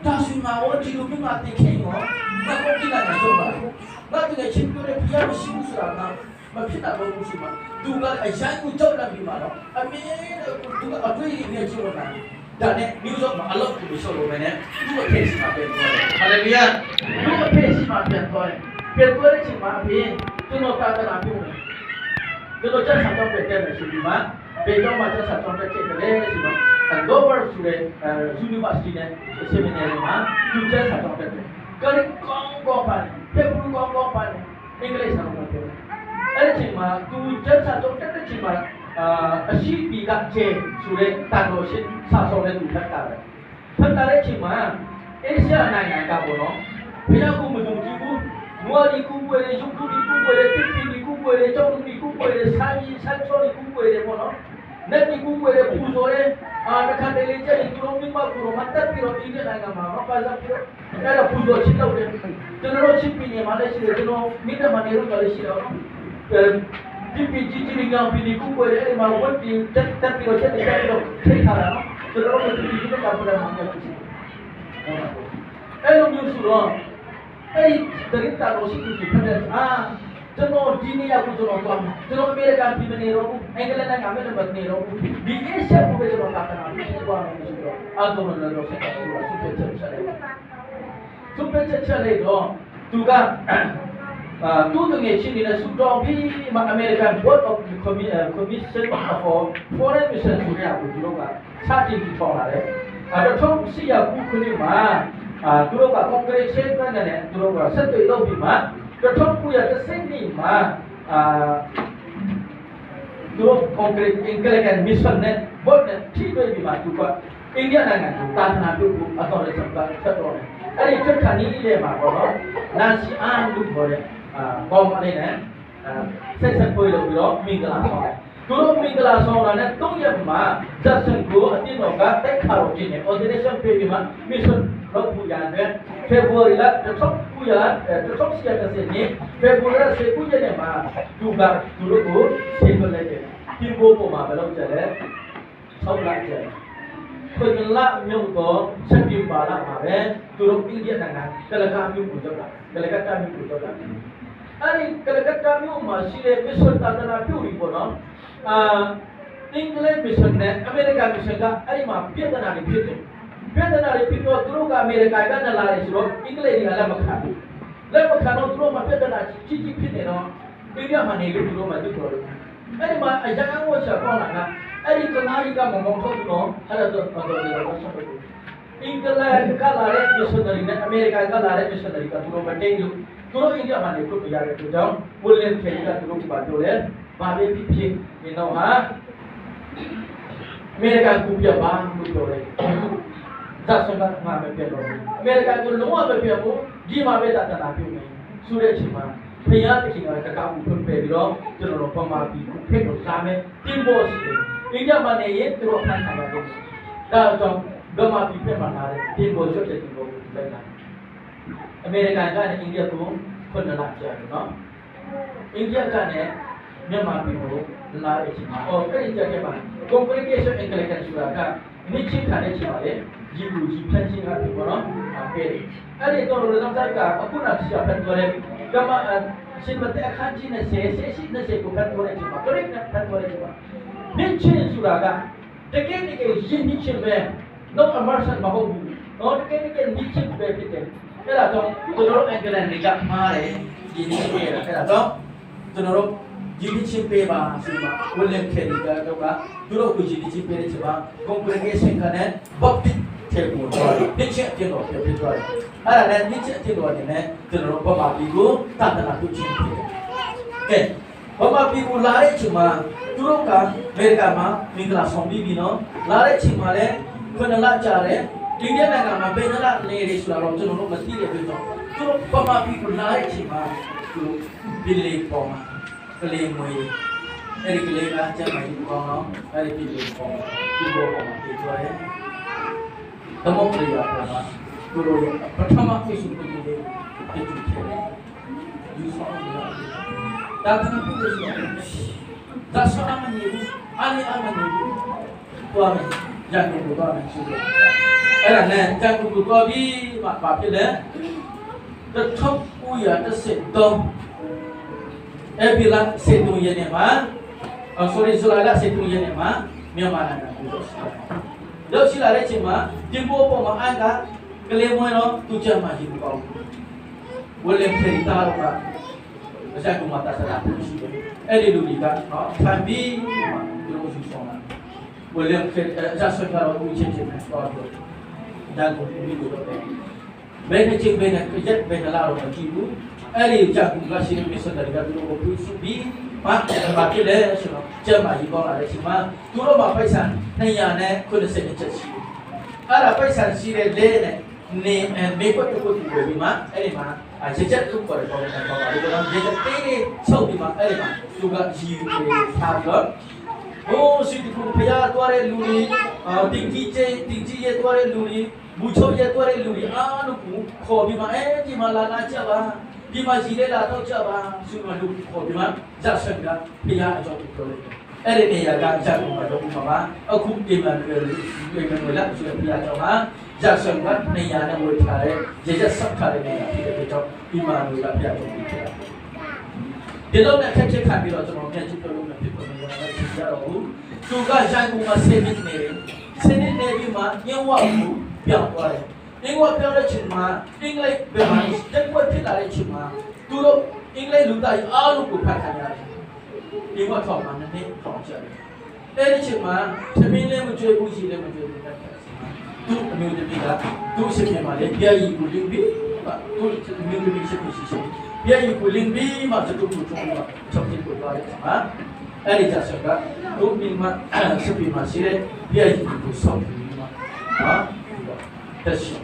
Speaker 1: ဒါဆိုမှာဝဒီလိုမျိုးမတေခင်ရောငါကိုကြည့်လိုက်တော့ပါငါသူငယ်ချင်းပြောတဲ့ဖျားမရှိဘူးဆိုတာငါမဖြစ်တာတော့ဘူးရှိမှာသူကအရန်ကိုကြောက်လန့်ပြီးမှာတော့အမေသူကအတွေ့အကြုံနဲ့ကြည့်ဝင်လာဒါနဲ့ news မှာအလုပ်ကိုရှော့လို့မယ်နဲ့သူ့အဖေရှိမှာပြန်သွားတယ်ဟာလေလုယာသူ့အဖေရှိမှာပြန်သွားတယ်ပြန်သွားတဲ့အချိန်မှာအဖေကျွန်တော်တာတနာပြုမယ်ကျွန်တော်ချက်ဆောင်တော့ပြန်တယ်ဆိုပြီးမှဘယ်တော့မှချက်ဆောင်တော့တက်ခဲ့တယ်ဆိုတော့ Dover ဆိုတဲ့ University နဲ့ Seminary မှာသူချက်ဆောင်တော့တက်တယ်ကရင်ကောင်းကောင်းပါတယ်ဖေဘူးကောင်းကောင်းပါတယ်အင်္ဂလိပ်စာတော့ပြောတယ်အဲ့ဒီချိန်မှာသူချက်ဆောင်တော့တက်တဲ့ချိန်မှာအာအရှိပီကကျဲဆိုတဲ့တန်တော်ရှိစာဆောင်တဲ့သူဖတ်တာပဲဖတ်တာတဲ့ချိန်မှာအေရှားနိုင်ငံကပေါ့နော်ဘုရားကမယုံကြည်ဘူးနွားဒီကူပွေတယ်ရုပ်ထုဒီကူပွေတယ်တစ်ပီဒီကူပွေတယ်ကြောက်ဒီကူပွေတယ်ဆိုင်ကြီးဆန်းချောဒီကူပွေတယ်ပေါ့နော်နက်ဒီကူပွေတယ်ပူဇော်တယ်အာတခါတလေကျရင်သူတို့မိမကူတော့မတက်ပြီးတော့အိန္ဒိယနိုင်ငံမှာတော့ပါစားပြီးတော့အဲ့ဒါပူဇော်ချစ်တော့တယ်ကျွန်တော်တို့ချစ်ပီနေမှာလည်းရှိတယ်ကျွန်တော်မိတမနေတော့လည်းရှိတယ်နော်ဒီပီဂျီဂျီကောင်ပီဒီကူပွေတယ်အဲ့ဒီမှာဝတ်ပြီးတက်တက်ပြီးတော့ချက်တက်ပြီးတော့ထိထားတာနော်ကျွန်တော်တို့ဒီဒီကပူလာမှာမျိုးဖြစ်တယ်အဲ့လိုမျိုးဆိုတော့အဲ့ဒီတရိတာတော်ရှိသူဖတ်တဲ့အာကျွန်တော်ဒီနေရာကိုကျွန်တော်သွားမယ်ကျွန်တော်အမေရိကန်ပြည်မနေတော့ဘူးအင်္ဂလန်နိုင်ငံမနေတော့ဘူးဒီအေရှကိုပဲကျွန်တော်တာတနာပြီးသွားမယ်ဆိုတော့အကောင်လုံးတော့ဆက်တော့ဆုပ်ပြချက်ချက်လိုက်ဆုပ်ပြချက်ချက်လိုက်တော့သူက Tu tu nge chin in su tong bi ma American Board of Commission for Foreign Mission su ya ku tu ka sa tin ti thong la le a ta thong si ya ku khuni ma tu ka congregation ka ne tu ka set tu lo bi ma ta thong ku ya ta sen ni ma သူတို့ concrete Anglican mission နဲ့ board နဲ့ထိတွေ့ပြီးမှသူကအိန္ဒိယနိုင်ငံကိုတာသနာပြုဖို့အတော်လေးစပ်ဆက်တော့တယ်။အဲ့ဒီချက်ခဏီးလေးမှာပေါ့နော်။နန်စီအန်လို့ခေါ်တဲ့အာဘောင်လေးနဲ့ဆက်ဆက်ပွေလို့ပြီးတော့မင်္ဂလာဆောင်တယ်။သူတို့မင်္ဂလာဆောင်လာတဲ့၃ရက်မှာဇတ်ဆန်ကိုအတင်းတော်ကတက်ခါတော့ကျင်းတယ် ordination ပေးပြီးမှ mission လုပ်ဖို့ရတယ် February လ1930နှစ် February 19ရက်နေ့မှာသူကသူတို့ကိုဆေးလွှတ်လိုက်တယ်။ဒီဘိုးပေါ်မှာဘယ်လောက်ကျလဲ6လကျတယ်။ခွင်လမြို့တော့စက်တင်ဘာလမှာပဲသူတို့အိန္ဒိယနိုင်ငံကလကမြို့ကိုရောက်လာကလကတ္တာမြို့ကိုရောက်လာအဲ့ဒီကလကတ္တာမြို့မှာရှိတဲ့မစ္စတာတနာပြုတ်ပြီပေါ့နော်အာအင်္ဂလိပ်မစ်ရှင်နဲ့အမေရိကန်မစ်ရှင်ကအဲ့ဒီမှာပြဿနာတွေဖြစ်တယ်ပြဿနာတွေဖြစ်တော့သူတို့ကအမေရိကန်ကနလာတယ်ဆိုတော့အင်္ဂလိပ်တွေကလက်မခံဘူးလက်မခံတော့သူတို့မှာပြဿနာကြီးကြီးဖြစ်နေတော့အိန္ဒိယမှာနေလို့သူတို့မှာတူတော်တယ်အဲ့ဒီမှာအရန်ကိုချက်ပေါလာကအဲ့ဒီကနာရီကမမောင်ထုတ်တော့အဲ့ဒါတော့တော်တော်တော်ဆက်လို့အင်္ဂလန်ကလာတဲ့ missionary နဲ့အမေရိကန်ကလာတဲ့ missionary ကသူတို့မတိတ်လို့သူတို့အိန္ဒိယမှာနေခုပြရတဲ့အတွက်ကြောင့်ဝီလျံခေကသူတို့ကပြောတယ်ဘာပဲဖြစ်ဖြစ်ဒီတော့ဟာအမေရိကန်ကူပြပါလို့ပြောတယ်ဒါဆိုတော့ငါမပြတော့ဘူးအမေရိကန်ကလုံးဝမပြဘူးဒီမှာပဲတာတနာပြုမယ်ဆိုတဲ့အချိန်မှာဖယားတခင်ကတကားကိုဖွင့်ပြပြီးတော့ကျွန်တော်တို့ပမာပြီးဖိတ်လို့စားမယ်တင်ဖို့ရှိတယ်အိန္ဒိယမှာနေရင်သူတို့ဖန်ခံရတယ်ဒါကြောင့်ဗမာပြည်ပြမှာလာတယ်တင်ဖို့ရွတ်တဲ့တင်ဖို့လိုက်လာအမေရိကန်ကလည်းအိန္ဒိယကိုခွင့်လာကြတယ်နော်အိန္ဒိယကလည်းမြန်မာပြည်ကိုလာတဲ့အချိန်မှာအော်အဲ့ဒီကြက်မှာ congregation Anglican ဆိုတာကမိချင်းခံတဲ့အချိန်မှာလေဒီလူကြီးဖြန့်ချင်းကပြီပေါ့နော်အပေးတယ်အဲ့ဒီတော့လူဆောင်ဆိုင်ကအခုနဆရာဖတ်တော်တယ်ကမရှင်မတဲ့အခန်းကြီးနဲ့ဆေဆေရှိနဲ့ဆေကိုဖတ်တော်တဲ့အချိန်မှာ correct နဲ့ဖတ်တော်တဲ့အချိန်မှာမိချင်းဆိုတာကတကယ်တကယ်ရင်းနှီးချင်းပဲ no immersion မဟုတ်ဘူးနော်တကယ်တကယ်မိချင်းပဲဖြစ်တယ်အဲ့ဒါတော့ကျွန်တော်တို့ Anglican တွေကမှားတယ်ရင်းနှီးပေးတာအဲ့ဒါတော့ကျွန်တော်တို့ရင်းနှီးချင်းပေးပါဆိုမှ William Carey ကတော့ကသူတို့ကိုရင်းနှီးချင်းပေးတဲ့ချိန်မှာ congregation ကလည်း Baptist ထေကိုတော့နှစ်ချက်အဖြစ်တော့ဖြစ်ဖြစ်သွားတယ်အဲ့ဒါနဲ့နှစ်ချက်အဖြစ်တော့နေနဲ့ကျွန်တော်တို့ဗမာပြည်ကိုတတနာပြုချင်းဖြစ်တယ်ကဲဗမာပြည်ကိုလာတဲ့အချိန်မှာသူတို့ကအမေရိကန်မှာမင်္ဂလာဆောင်ပြီးပြီနော်လာတဲ့အချိန်မှာလည်းခုနလကြာတယ်ဒီတဲ့နိုင်ငံမှာဘယ်နှလနေရဆိုတော့ကျွန်တော်တို့မသိတဲ့အတွက်ကြောင့်သူတို့ဗမာပြည်ကိုလာတဲ့အချိန်မှာသူပြည်လေးပေါ်မှာကလေးမွေးအဲ့ဒီကလေးကကျမ်းမာရေးကောင်းတော့အဲ့ဒီပြည်လေးပေါ်မှာဒီပေါ်မှာပြေသွားတယ် သမုပ္ပရိယပေါ်မှာသူတို့ရဲ့ပထမအစုပုဂ္ဂိုလ်လေးပြည့်စုံခဲ့တယ်ယူဆောင်ရတာဒါကပုဂ္ဂိုလ်ဆိုဒါဆောအမနီဘူးအာနီအမနီဘူးတွားမယ်ရန်ကုန်ကိုတွားမယ်ဆိုတော့အဲ့ဒါနဲ့ကြံကူကိုတွားပြီးမှဘာဖြစ်လဲ1913ဧပြီလ7ရက်နေ့မှာ sorry ဇူလိုင်လ7ရက်နေ့မှာမြန်မာနိုင်ငံကိုရောက်ရှိလာရောက်ရှိလာတဲ့အချိန်မှာတင်ပိုးပေါ်မှာအန်ကကလေးမွေးတော့သူကြမှာရှိဘူးပေါ့ဝီလျံခေရီတာတော့ကအချက်ကူမှာတဆလာရှိတယ်အဲ့ဒီလူတွေကနော်ဖန်ပြီးမှသူတို့ယူဆောင်လာဝီလျံခေအချက်ဆွကတော့ဦးချင်းချင်းနဲ့တော့ပြောဒါကိုပြီးတော့တယ်ဘယ်နဲ့ချင်းဘယ်နဲ့ရက်ဘယ်နဲ့လာတော့မကြည့်ဘူးအဲ့ဒီကြကူကရှိနေမစ္စနယ်ကသူတို့ကိုပြီးစုပြီးဘာဘာဖြစ်လဲဆိုတော့ကျမကြီးကောင်းလာတဲ့အချိန်မှာသူတို့မှာပိုက်ဆံ200နဲ့90ချက်ရှိတယ်အဲ့ဒါပိုက်ဆံရှိတဲ့လဲနဲ့နေမေကွတ်တခုတူပြီးမှအဲ့ဒီမှာရချက်ထုတ်ခေါ်တယ်ပေါ့နော်ပေါ့ဒီကတော့ရချက်တေးလေးချုပ်ပြီးမှအဲ့ဒီမှာသူကရီထားပြီးတော့ဟိုးစီတခုဖျားသွားတဲ့လူတွေအာတင်ကြီးကျတင်ကြီးရဲသွားတဲ့လူတွေဘူချုပ်ရဲသွားတဲ့လူတွေအားလုံးကိုခေါ်ပြီးမှအဲဒီမှာလာလာကြပါဒီမှာရှိတဲ့လာတော့ကြပါဆိုမှလူခေါ်ပြီးမှဇက်ဆန်ကဖျားအကြောင်းပြောလိုက်တယ်အဲ့ဒီနေရာကဇက်ကောင်ကတော့ဥပမာအခုဒီမှာတွေ့တွေ့မယ်လားဆိုဖျားကြောင့်ဟာဇက်ဆန်ကနေရာနဲ့ဝေထားတဲ့ရချက်ဆောက်ထားတဲ့နေရာဖြစ်တဲ့ကြောင့်ဒီမှာလူကဖျားကြောင့်ဖြစ်တာဒီလိုနဲ့ခက်ခက်ခံပြီးတော့ကျွန်တော်ပြန်ကြည့်ပြလို့မဖြစ်ဘူးကျွန်တော်လည်းကြည့်ရတော့ဘူးသူကရန်ကုန်မှာဆေးနစ်နေတယ်ဆေးနစ်နေပြီးမှညဝကိုပြောင်းသွားတယ်အင်္ဂလိပ်ပြောင်းတဲ့ချိန်မှာအင်္ဂလိပ်ဘယ်မှာတက်ွက်ဖြစ်လာတဲ့ချိန်မှာသူတို့ အင်္ဂလိပ်လူသားကြီးအားလုံးကိုဖတ်ခံရတယ်ဒီဝတ်ထောင်မှာနည်းနည်းထောင်ချတယ်အဲ့ဒီချိန်မှာသမင်းလည်းမကြွေဘူးရှိလည်းမကြွေဘူးတက်တယ်သူ့အမျိုးသမီးကသူ့ရှင်ပြန်မှာလေပြည့်ရီကိုလင်းပြီးမှသူ့အမျိုးသမီးရှိရှိရှိပြည့်ရီကိုလင်းပြီးမှစတူတူထုံးမှချုပ်ပြကိုသွားတယ်မှာအဲ့ဒီကြဆက်ကသူ့မိမစပီမှာရှိတဲ့ပြည့်ရီကိုဆောက်ပြီးမှဟာတက်ရှိ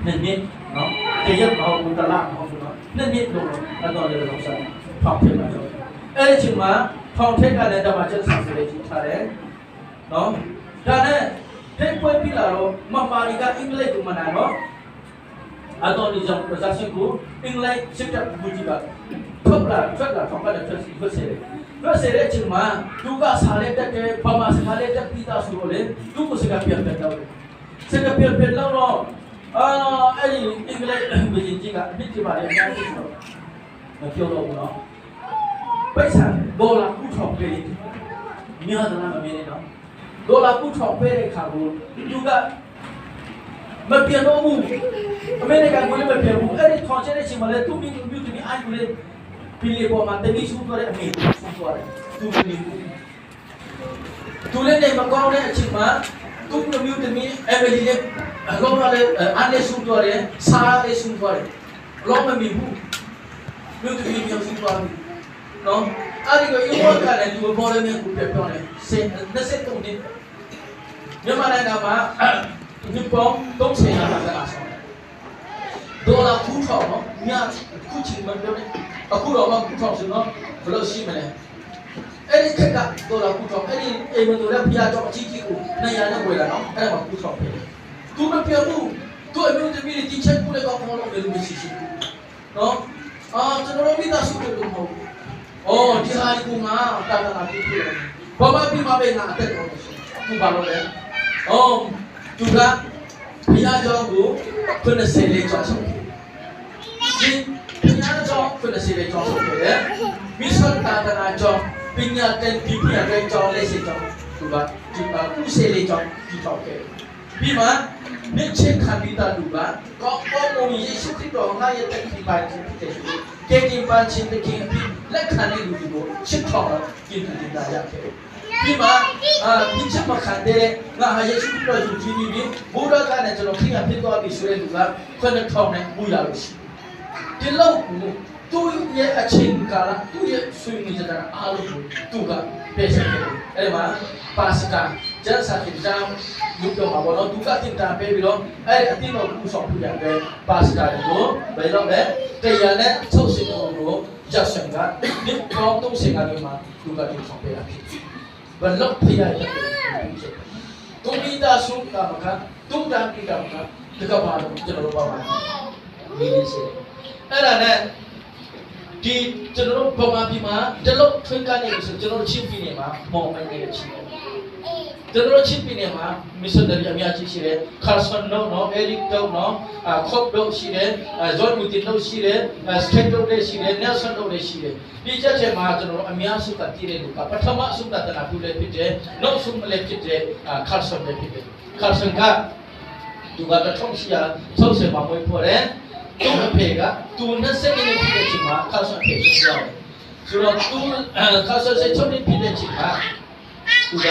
Speaker 1: နှစ်နှစ်နော်တရက်မဟုတ်ဘူးတလားမဟုတ်ဘူးနော်နှစ်နှစ်လုံးတော့အဲ့တော့လည်းတော့ဆက်ထောက်ထည့်ပါတော့အဲ့ဒီချိန်မှာထောင်ထက်ကလည်းတမချက်ဆောင်စလေးကြီးထားတယ်နော်ဒါနဲ့ထိတ်ပွဲပြီးလာတော့မမာရီကအင်္ဂလိပ်ကိုမနာတော့အတော်ဒီကြောင့်ပဇာရှိကိုအင်္ဂလိပ်စစ်တပ်ဘူးကြီးကထုတ်လာထွက်လာထောင်ကလည်းထွက်စီထွက်စီထွက်စီတဲ့အချိန်မှာသူကစားလက်တက်တယ်ဘာမှစကားလက်တက်ပြီးသားဆိုတော့လေသူ့ကိုစကားပြန်ပြန်တော့စကားပြန်ပြန်တော့အာအဲ့ဒီအင်္ဂလိပ်ဘုရင်ကြီးကအပြစ်တင်ပါတယ်အများကြီးဆိုတော့မပြောတော့ဘူးနော်ပိုက်ဆံဒေါ်လာကူထောင်ပေးများသလားမမြင်နဲ့နော်ဒေါ်လာကူထောင်ပေးတဲ့ခါကိုသူကမပြန်တော့ဘူးအမေရိကန်ကိုလည်းမပြန်ဘူးအဲ့ဒီထောင်ချတဲ့အချိန်မှာလည်းသူ့မိမြို့သူမိအာယူလေပီလီပေါ်မှာတတိဆူသွားတဲ့အမေဆူသွားတယ်သူမနေဘူးသူလည်းနေမကောင်းတဲ့အချိန်မှာသူ့မျိုးတမီအမလီလည်းအလောမလည်းအားလည်းဆူသွားတယ်ဆာလည်းဆူသွားတယ်အလောမမီဘူးမြို့တမီမျိုးဆူသွားပြီနော်အဲ့ဒီကိုအီဝတ်ကလည်းသူပေါ်လည်းမြကိုပြပြောတယ်စင်23နှစ်မြန်မာနိုင်ငံမှာနှစ်ပေါင်း30ရာမှာလာဆောင်ဒေါ်လာခုထောင်နော်ညခုချင်းမပြောနဲ့အခုတော့မှခုထောင်ဆိုတော့ဘယ်လိုရှိမလဲအဲ့ဒီခက်ကဒေါ်လာခုထောင်အဲ့ဒီအိမ်မတော်တဲ့ဖျားကြောင့်အကြီးကြီးကိုနေရာနဲ့ဝယ်လာနော်အဲ့ဒါမှခုထောင်ပဲသူမပြောဘူးသူအမျိုးသမီးတွေဒီချက်ကိုလည်းကောင်းကောင်းလုပ်မယ်လို့မရှိရှိနော်အာကျွန်တော်တို့မိသားစုတွေလို့မဟုတ်ဘူးအော်ဒီဟာဒီကငါတာတာပြပြဘာမှပြမပဲငါအသက်တော်ရှိသူဘာလို့လဲအော်သူကဘုရားကျောင်းကို90လေးကျောင်းဆောင်ဒီဘုရားကျောင်း90လေးကျောင်းဆောင်ခဲ့တယ်မိစ္ဆတာတနာကျောင်းပညာတန်ဒီပညာတဲ့ကျောင်းလေးစီကျောင်းသူကဒီမှာကုစေလေးကျောင်းဒီထောက်ခဲ့ပြီးမှမြစ်ချင်းခန္ဒီတာလူကကောင်းကောင်းမွန်ယေရှုခရစ်တော်ငါရဲ့တက်ခိပိုင်ဖြစ်တဲ့ရှိကေတင်ပန်ချင်းတခင်အဖြစ်လက်ခံတဲ့လူတွေကိုချစ်ထောင်တော့ပြင်တင်တာရခဲ့ပြီးမှအာပြချမခံတဲ့ငါဟာယေရှုခရစ်တော်ယူကြည်ပြီးဘုရားကလည်းကျွန်တော်ခိရဖြစ်သွားပြီဆိုတဲ့လူကခွနဲ့ထောင်နဲ့မူရလို့ရှိဒီလောက်ကိုသူ့ရဲ့အချိန်ကာလသူ့ရဲ့ဆွေမျိုးကြတာအားလုံးကိုသူကပြည့်စုံတယ်အဲ့ဒီမှာပါစတာကျမ်းစာတင်ကြောင်းလူတော်မှာဘောနော်သူကတင်တာပေးပြီးတော့အဲ့ဒီအတိတော်ကူဆောင်ပြရတယ်ပါစတာကိုဘယ်တော့လဲတရားနဲ့ချုပ်စင်တော်ကိုရဆန်ကဒီကောင်းတုံးစင်ကဒီမှာသူကတင်ဆောင်ပေးတာဖြစ်ဘယ်လောက်ဖိရတယ်သူမိသားစုကမကသူတန်ကိကမကတကပါတော့ကျွန်တော်တို့ပါပါဒီနေစေအဲ့ဒါနဲ့ဒီကျွန်တော်တို့ဗမာပြည်မှာတလုံးထွင်းကနေဆိုကျွန်တော်တို့ချင်းပြည်နယ်မှာမော်မိုင်းနေချင်းကျွန်တော်တို့ချင်းပြည်နယ်မှာမစ္စတာအများကြီးရှိတယ်ခါဆန်နော်နော်အဲရီတော့နော်ခေါပ်တော့ရှိတယ်ဇော်မူတင်တော့ရှိတယ်စတက်တော့လည်းရှိတယ်နယ်ဆန်တော့လည်းရှိတယ်ဒီချက်ချက်မှာကျွန်တော်တို့အများစုကတည်တဲ့လူကပထမစုကတနာပြုလည်းဖြစ်တယ်နောက်ဆုံးလည်းဖြစ်တယ်ခါဆန်လည်းဖြစ်တယ်ခါဆန်ကသူက1660မှာမွေးဖွားတယ်သူ့အဖေကသူ20နှစ်ဖြစ်တဲ့အချိန်မှာခါဆန်အဖေဆုံးသွားတယ်ဆိုတော့သူခါဆန်စိတ်ချုပ်နေဖြစ်တဲ့အချိန်မှာသူက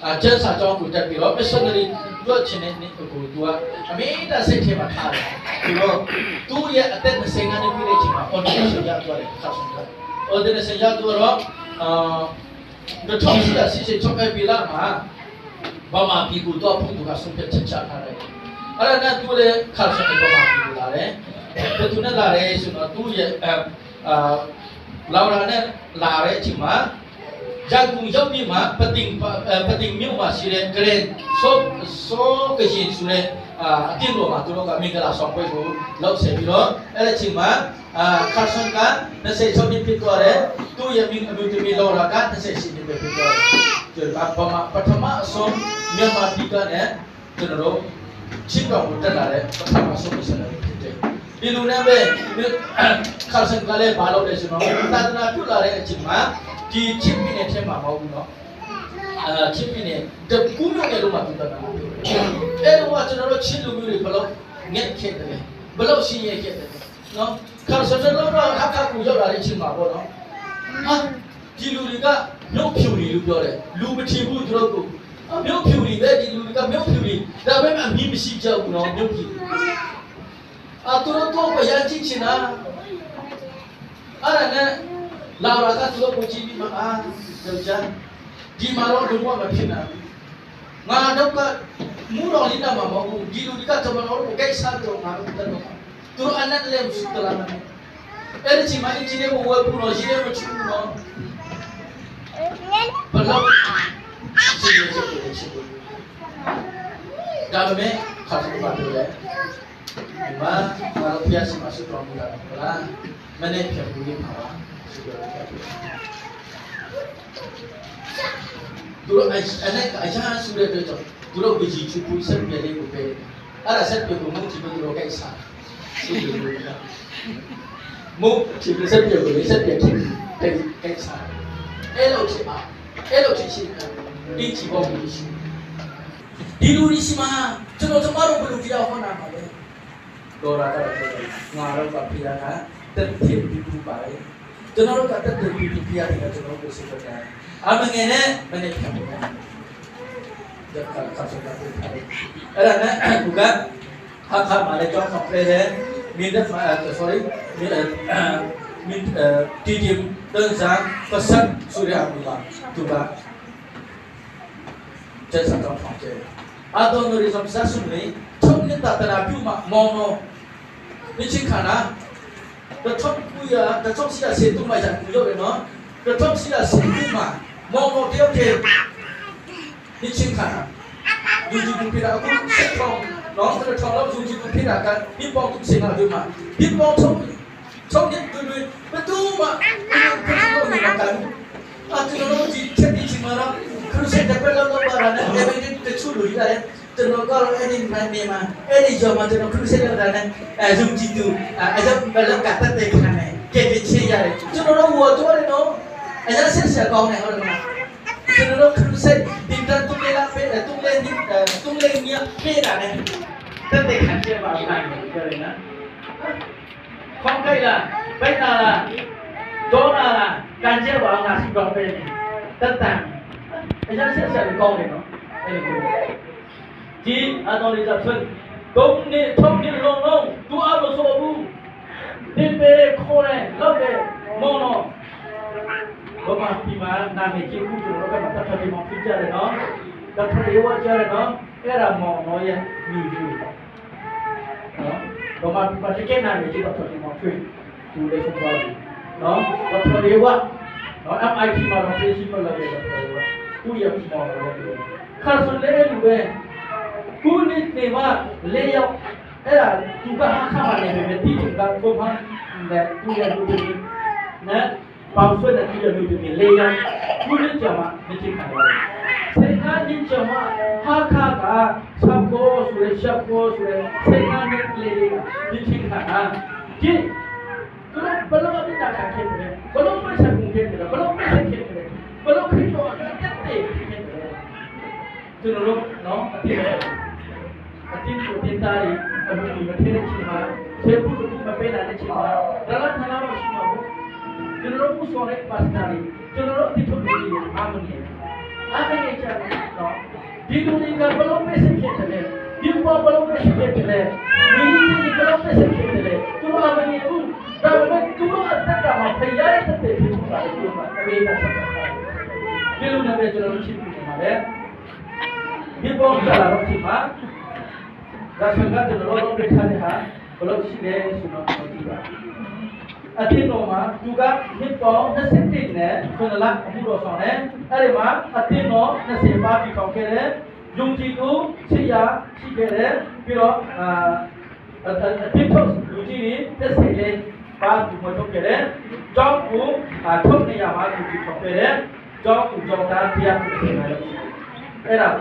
Speaker 1: အကျန်းစာကြောင်းကိုတက်ပြီးတော့ missionary တွက်ချင်တဲ့နေ့ကိုသူကအမေတာစိတ်ထဲမှာထားတယ်ဆိုတော့သူ့ရဲ့အသက်25နှစ်ပြည့်တဲ့အချိန်မှာ ordination ရသွားတယ်ခါဆန်က ordination ရသွားတော့အာ2016ပြီလာမှာဘာမှဒီကိုတော့ဖုန်သူကဆုံးဖြတ်ချက်ချထားတယ်အဲ့ဒါနဲ့သူလည်းခါဆန်ကဘာမှဒီလာတယ်ဘယ်သူနဲ့လာတယ်ဆိုတော့သူ့ရဲ့အာလာရာနဲ့လာတဲ့အချိန်မှာရန်ကုန်ရောက်ပြီးမှပတင်ပတင်မြို့မှာရှိတဲ့ဂရင်ဆောဆောကရှင်ဆိုတဲ့အတင်းတော်မှာသူတို့ကမင်္ဂလာဆောင်ပွဲကိုလုပ်ဆပြီးတော့အဲ့ဒီချိန်မှာအာခါဆန်က26နှစ်ဖြစ်သွားတယ်သူ့ရဲ့မိအမျိုးသမီးလောရာက28နှစ်ပဲဖြစ်သွားတယ်ကျွန်တော်ပမပထမအဆုံးမြန်မာပြည်ကနဲ့ကျွန်တော်တို့ချင်းတော်ကိုတက်လာတဲ့ပထမဆုံးမရှင်တွေဖြစ်တယ်ဒီလိုနဲ့ပဲခါဆန်ကလည်းဘာလုပ်လဲဆိုတော့သာသနာပြုလာတဲ့အချိန်မှာဒီချင်းပြည်နယ်ထဲမှာမဟုတ်ဘူးနော်အာချင်းပြည်နယ်တကူးမြို့နယ်လုံးမှာသူတနာပြုတယ်အဲ့တော့ကျွန်တော်တို့ချင်းလူမျိုးတွေဘလို့ငက်ခဲ့တယ်ဘလို့ရှင်းရခဲ့တယ်နော်ခ Kharson နဲ့တော့အခါကူရောက်လာတဲ့အချိန်မှာပေါ့နော်ဟာဒီလူတွေကမြုပ်ဖြူတွေလို့ပြောတယ်လူမထီဘူးသူတို့ကမြုပ်ဖြူတွေပဲဒီလူတွေကမြုပ်ဖြူတွေဒါပေမဲ့အမီးမရှိကြဘူးနော်မြုပ်ဖြူအာသူတို့တော့ရန်ကြည့်ချင်တာအဲ့ဒါနဲ့လာရာကသူတို့ကိုကြည့်ပြီးမှအာယောက်ျားဒီမှာတော့လုံးဝမဖြစ်နိုင်ဘူးငါတော့ကမူတော်လေးနာမှာမဟုတ်ဘူးဒီလူတွေကကျွန်တော်တို့ကိုကိစ္စတော့ငါတို့တက်တော့သူတို့အနက်လည်းမရှိတလားမယ်အဲ့ဒီချိန်မှာအင်ဂျင်နီယာဝယ်ဘူးနော်ရှိတယ်မချူဘူးနော်ဘလောက်ရှိရရှိရရှိဒါပေမဲ့ခါစပါပြောတယ်ဒီမှာငါတို့ဖျက်စီမှာဆုတော်မူတာဟုတ်လားမနေ့ဖြတ်ဘူးလေးပါပါဆုတော်ဖျက်သူတို့အဲ့အရာဆူတဲ့အတွက်ကြောင့်သူတို့ပကြီးချူပူဆက်ပြလေးကိုပဲအဲ့ဒါဆက်ပြကိုမုန်ချီဘသူတို့ကိစ္စဆုလို့မုန်ချီဆက်ပြကိုဆက်ပြဖြစ်တဲ့ကိစ္စအဲ့လိုဖြစ်ပါအဲ့လိုဖြစ်ရှိတယ်ဒီချီဘောမရှိဒီလူဒီရှိမှာကျွန်တော်ကျမတို့ဘယ်လိုတရားဟောနာမှာလဲဒေါ်လာကတော့ငါတော့ကဖျားကတက်ဖြစ်ပြီးပူပါလေကျွန်တော်တို့ကတက်တက်ပြီးဖျားတယ်ကျွန်တော်တို့စိတ်ကြ အမငယ်နဲ့မနဲ့ဖြတ်တယ်ဒါကခါစတာအဲ့ဒါနဲ့ကူကဟာခါမာလေကြောင့်ဆောက်တယ်မင်းတဲ့ sorry မင်းမင်းတီတီတန်ဆာပစတ်ဆူရအမူလာသူကကျန်စတော့ဖောက်တယ်အတော်နိုရီစမ်ဆာဆုနေထုံနေတာတနာပြုမမောနောနိချင်းခါနာတထုံကူရတထုံစီရစေတုမရကူရောနော်တထုံစီရစေတုမ မောနောတယောက်တည်းနိချင်းခါနာယူကြည့်ပြတာအခုဆက်ထောင်းနော်ဆက်ထောင်းတော့ယူကြည့်ပြတာကပြပေါင်းသူစင်လာဒီမှာပြပေါင်းထုံထုံနေတူတူဘသူမှဘယ်လိုလဲကန်အတူလို့ဒီချက်ဒီချင်မလားခရုဆက်တဲ့ပလောလောပါရနဲ့အဲ့ဒီတချူလူရတယ်ကျွန်တော်ကတော့အဲ့ဒီမနေမှာအဲ့ဒီကြောင့်ကျွန်တော်ခရုဆက်လောက်တာနဲ့အဲဇုံကြည့်သူအဲကြောင့်ဘလကတတ်တဲ့ခါနဲ့ကဲကဲချေရတယ်ကျွန်တော်တို့ဝတ်တော်တယ်နော်အဲဒါဆက်ဆက်ကောင်းတယ်ဟုတ်တယ်မလား ကျွန်တော်တို့ခရုဆက်တင်တန်တုလေလာပဲတုလေနိတုလေမြပေးတာနဲ့တက်တဲ့ခံချက်ပါနိုင်တယ်ပြောတယ်နော်ခေါင်းကြိုက်လားဘိုက်နာလားဒေါနာလားကန်ချက်ပါငါစီကောင်းပဲတက်တန်အရာဆက်ဆက်ကောင်းတယ်နော်အဲ့လိုဒီအတော်လေးကဆွတုံးနေထုံနေလုံးလုံးသူအမဆိုဘူးတင်ပေခေါ်တယ်လောက်တယ်မောနော် ဘမပီမာနာမေကြီးခုကျွန်တော်တို့ကတတ်ထပြီးမောင်ဖြစ်ကြတယ်နော်တတ်ထလေးဝကြတယ်နော်အဲ့ဒါမောင်နော်ရဲ့မြူယူနော်ဘမပီမာတကယ်နာမေကြီးတတ်ထပြီးမောင်ဖြစ်သူလေးဆုံးသွားပြီနော်တတ်ထလေးဝနော် MIT မှာတော့ principal လုပ်တယ်တတ်ထလေးဝသူ့ရဲ့မောင်နော်ခါဆိုလေလူပဲခုနေနေမှာလေးယောက်အဲ့ဒါသူကဟာခါမနေပဲတိကျကပုံမှန်နဲ့သူ့ရဲ့လူတွေနဲ့ ပေါဆွဲတဲ့သူ့ရဲ့လူတွေလေးယောက်ခုနေကြမှာမချစ်ခံရတယ်စေကားနေကြမှာဟာခါကဆောက်ကိုဆိုရရှက်ကိုဆိုရစေကားနေလေးလေးဒီချင်းခါကြည့်သူတို့ဘလောအပိတာခခဲ့တယ်ဘလောမဆက်ကုန်ခဲ့တယ်ဘလောမဆက်ခဲ့တယ်ဘလောခရစ်တော်အတက်တဲ့ဖြစ်ခဲ့တယ်ကျွန်တော်တို့နော်အတိအတိကိုတင်တာရီအမှုမထဲတဲ့ချိန်မှာဆေပုတူမပေးနိုင်တဲ့ချိန်မှာဒါလည်းခဏတော့ရှိမှာဘူး ကျွန်တော်တို့ဆော်တဲ့ပါစတာတွေကျွန်တော်တို့အတိထုတ်လို့အာမငယ်အာမငယ်ကြတယ်နော်ဒီလူတွေကဘလုံးပဲဆက်ဖြစ်တယ်ဒီပေါ်ဘလုံးပဲဆက်ဖြစ်တယ်မင်းကြီးဘလုံးပဲဆက်ဖြစ်တယ်သူတို့အာမငယ်ဘူးဒါပေမဲ့သူတို့အတက်ကမှာဖျားတဲ့တဲ့ဖြစ်တာလေသူကအမေကဆက်တာဒီလိုနဲ့ပဲကျွန်တော်တို့ချစ်ပြီးနေပါလေဒီပေါ်ကြလာတော့ချိန်မှာဒါဆိုကကျွန်တော်တို့ပြထားတဲ့ဟာဘလို့ရှိလဲဆိုတော့ကြည့်ပါ အသင်းတော်မှာသူကနှစ်ပေါင်း21နဲ့ခုနလအမှုတော်ဆောင်တယ်အဲ့ဒီမှာအသင်းတော်20ပါးပြီးဆောင်ခဲ့တယ်ယုံကြည်သူချစ်ရရှိခဲ့တယ်ပြီးတော့အာအသင်းထုတ်လူကြီးတွေသက်ဆိုင်လေးပါသူမထုတ်ခဲ့တယ်ကြောင်းကူထုတ်နေရမှာသူပြီးထုတ်ခဲ့တယ်ကြောင်းကူကြောင်းသားတရားကိုဆင်လာလို့အဲ့ဒါက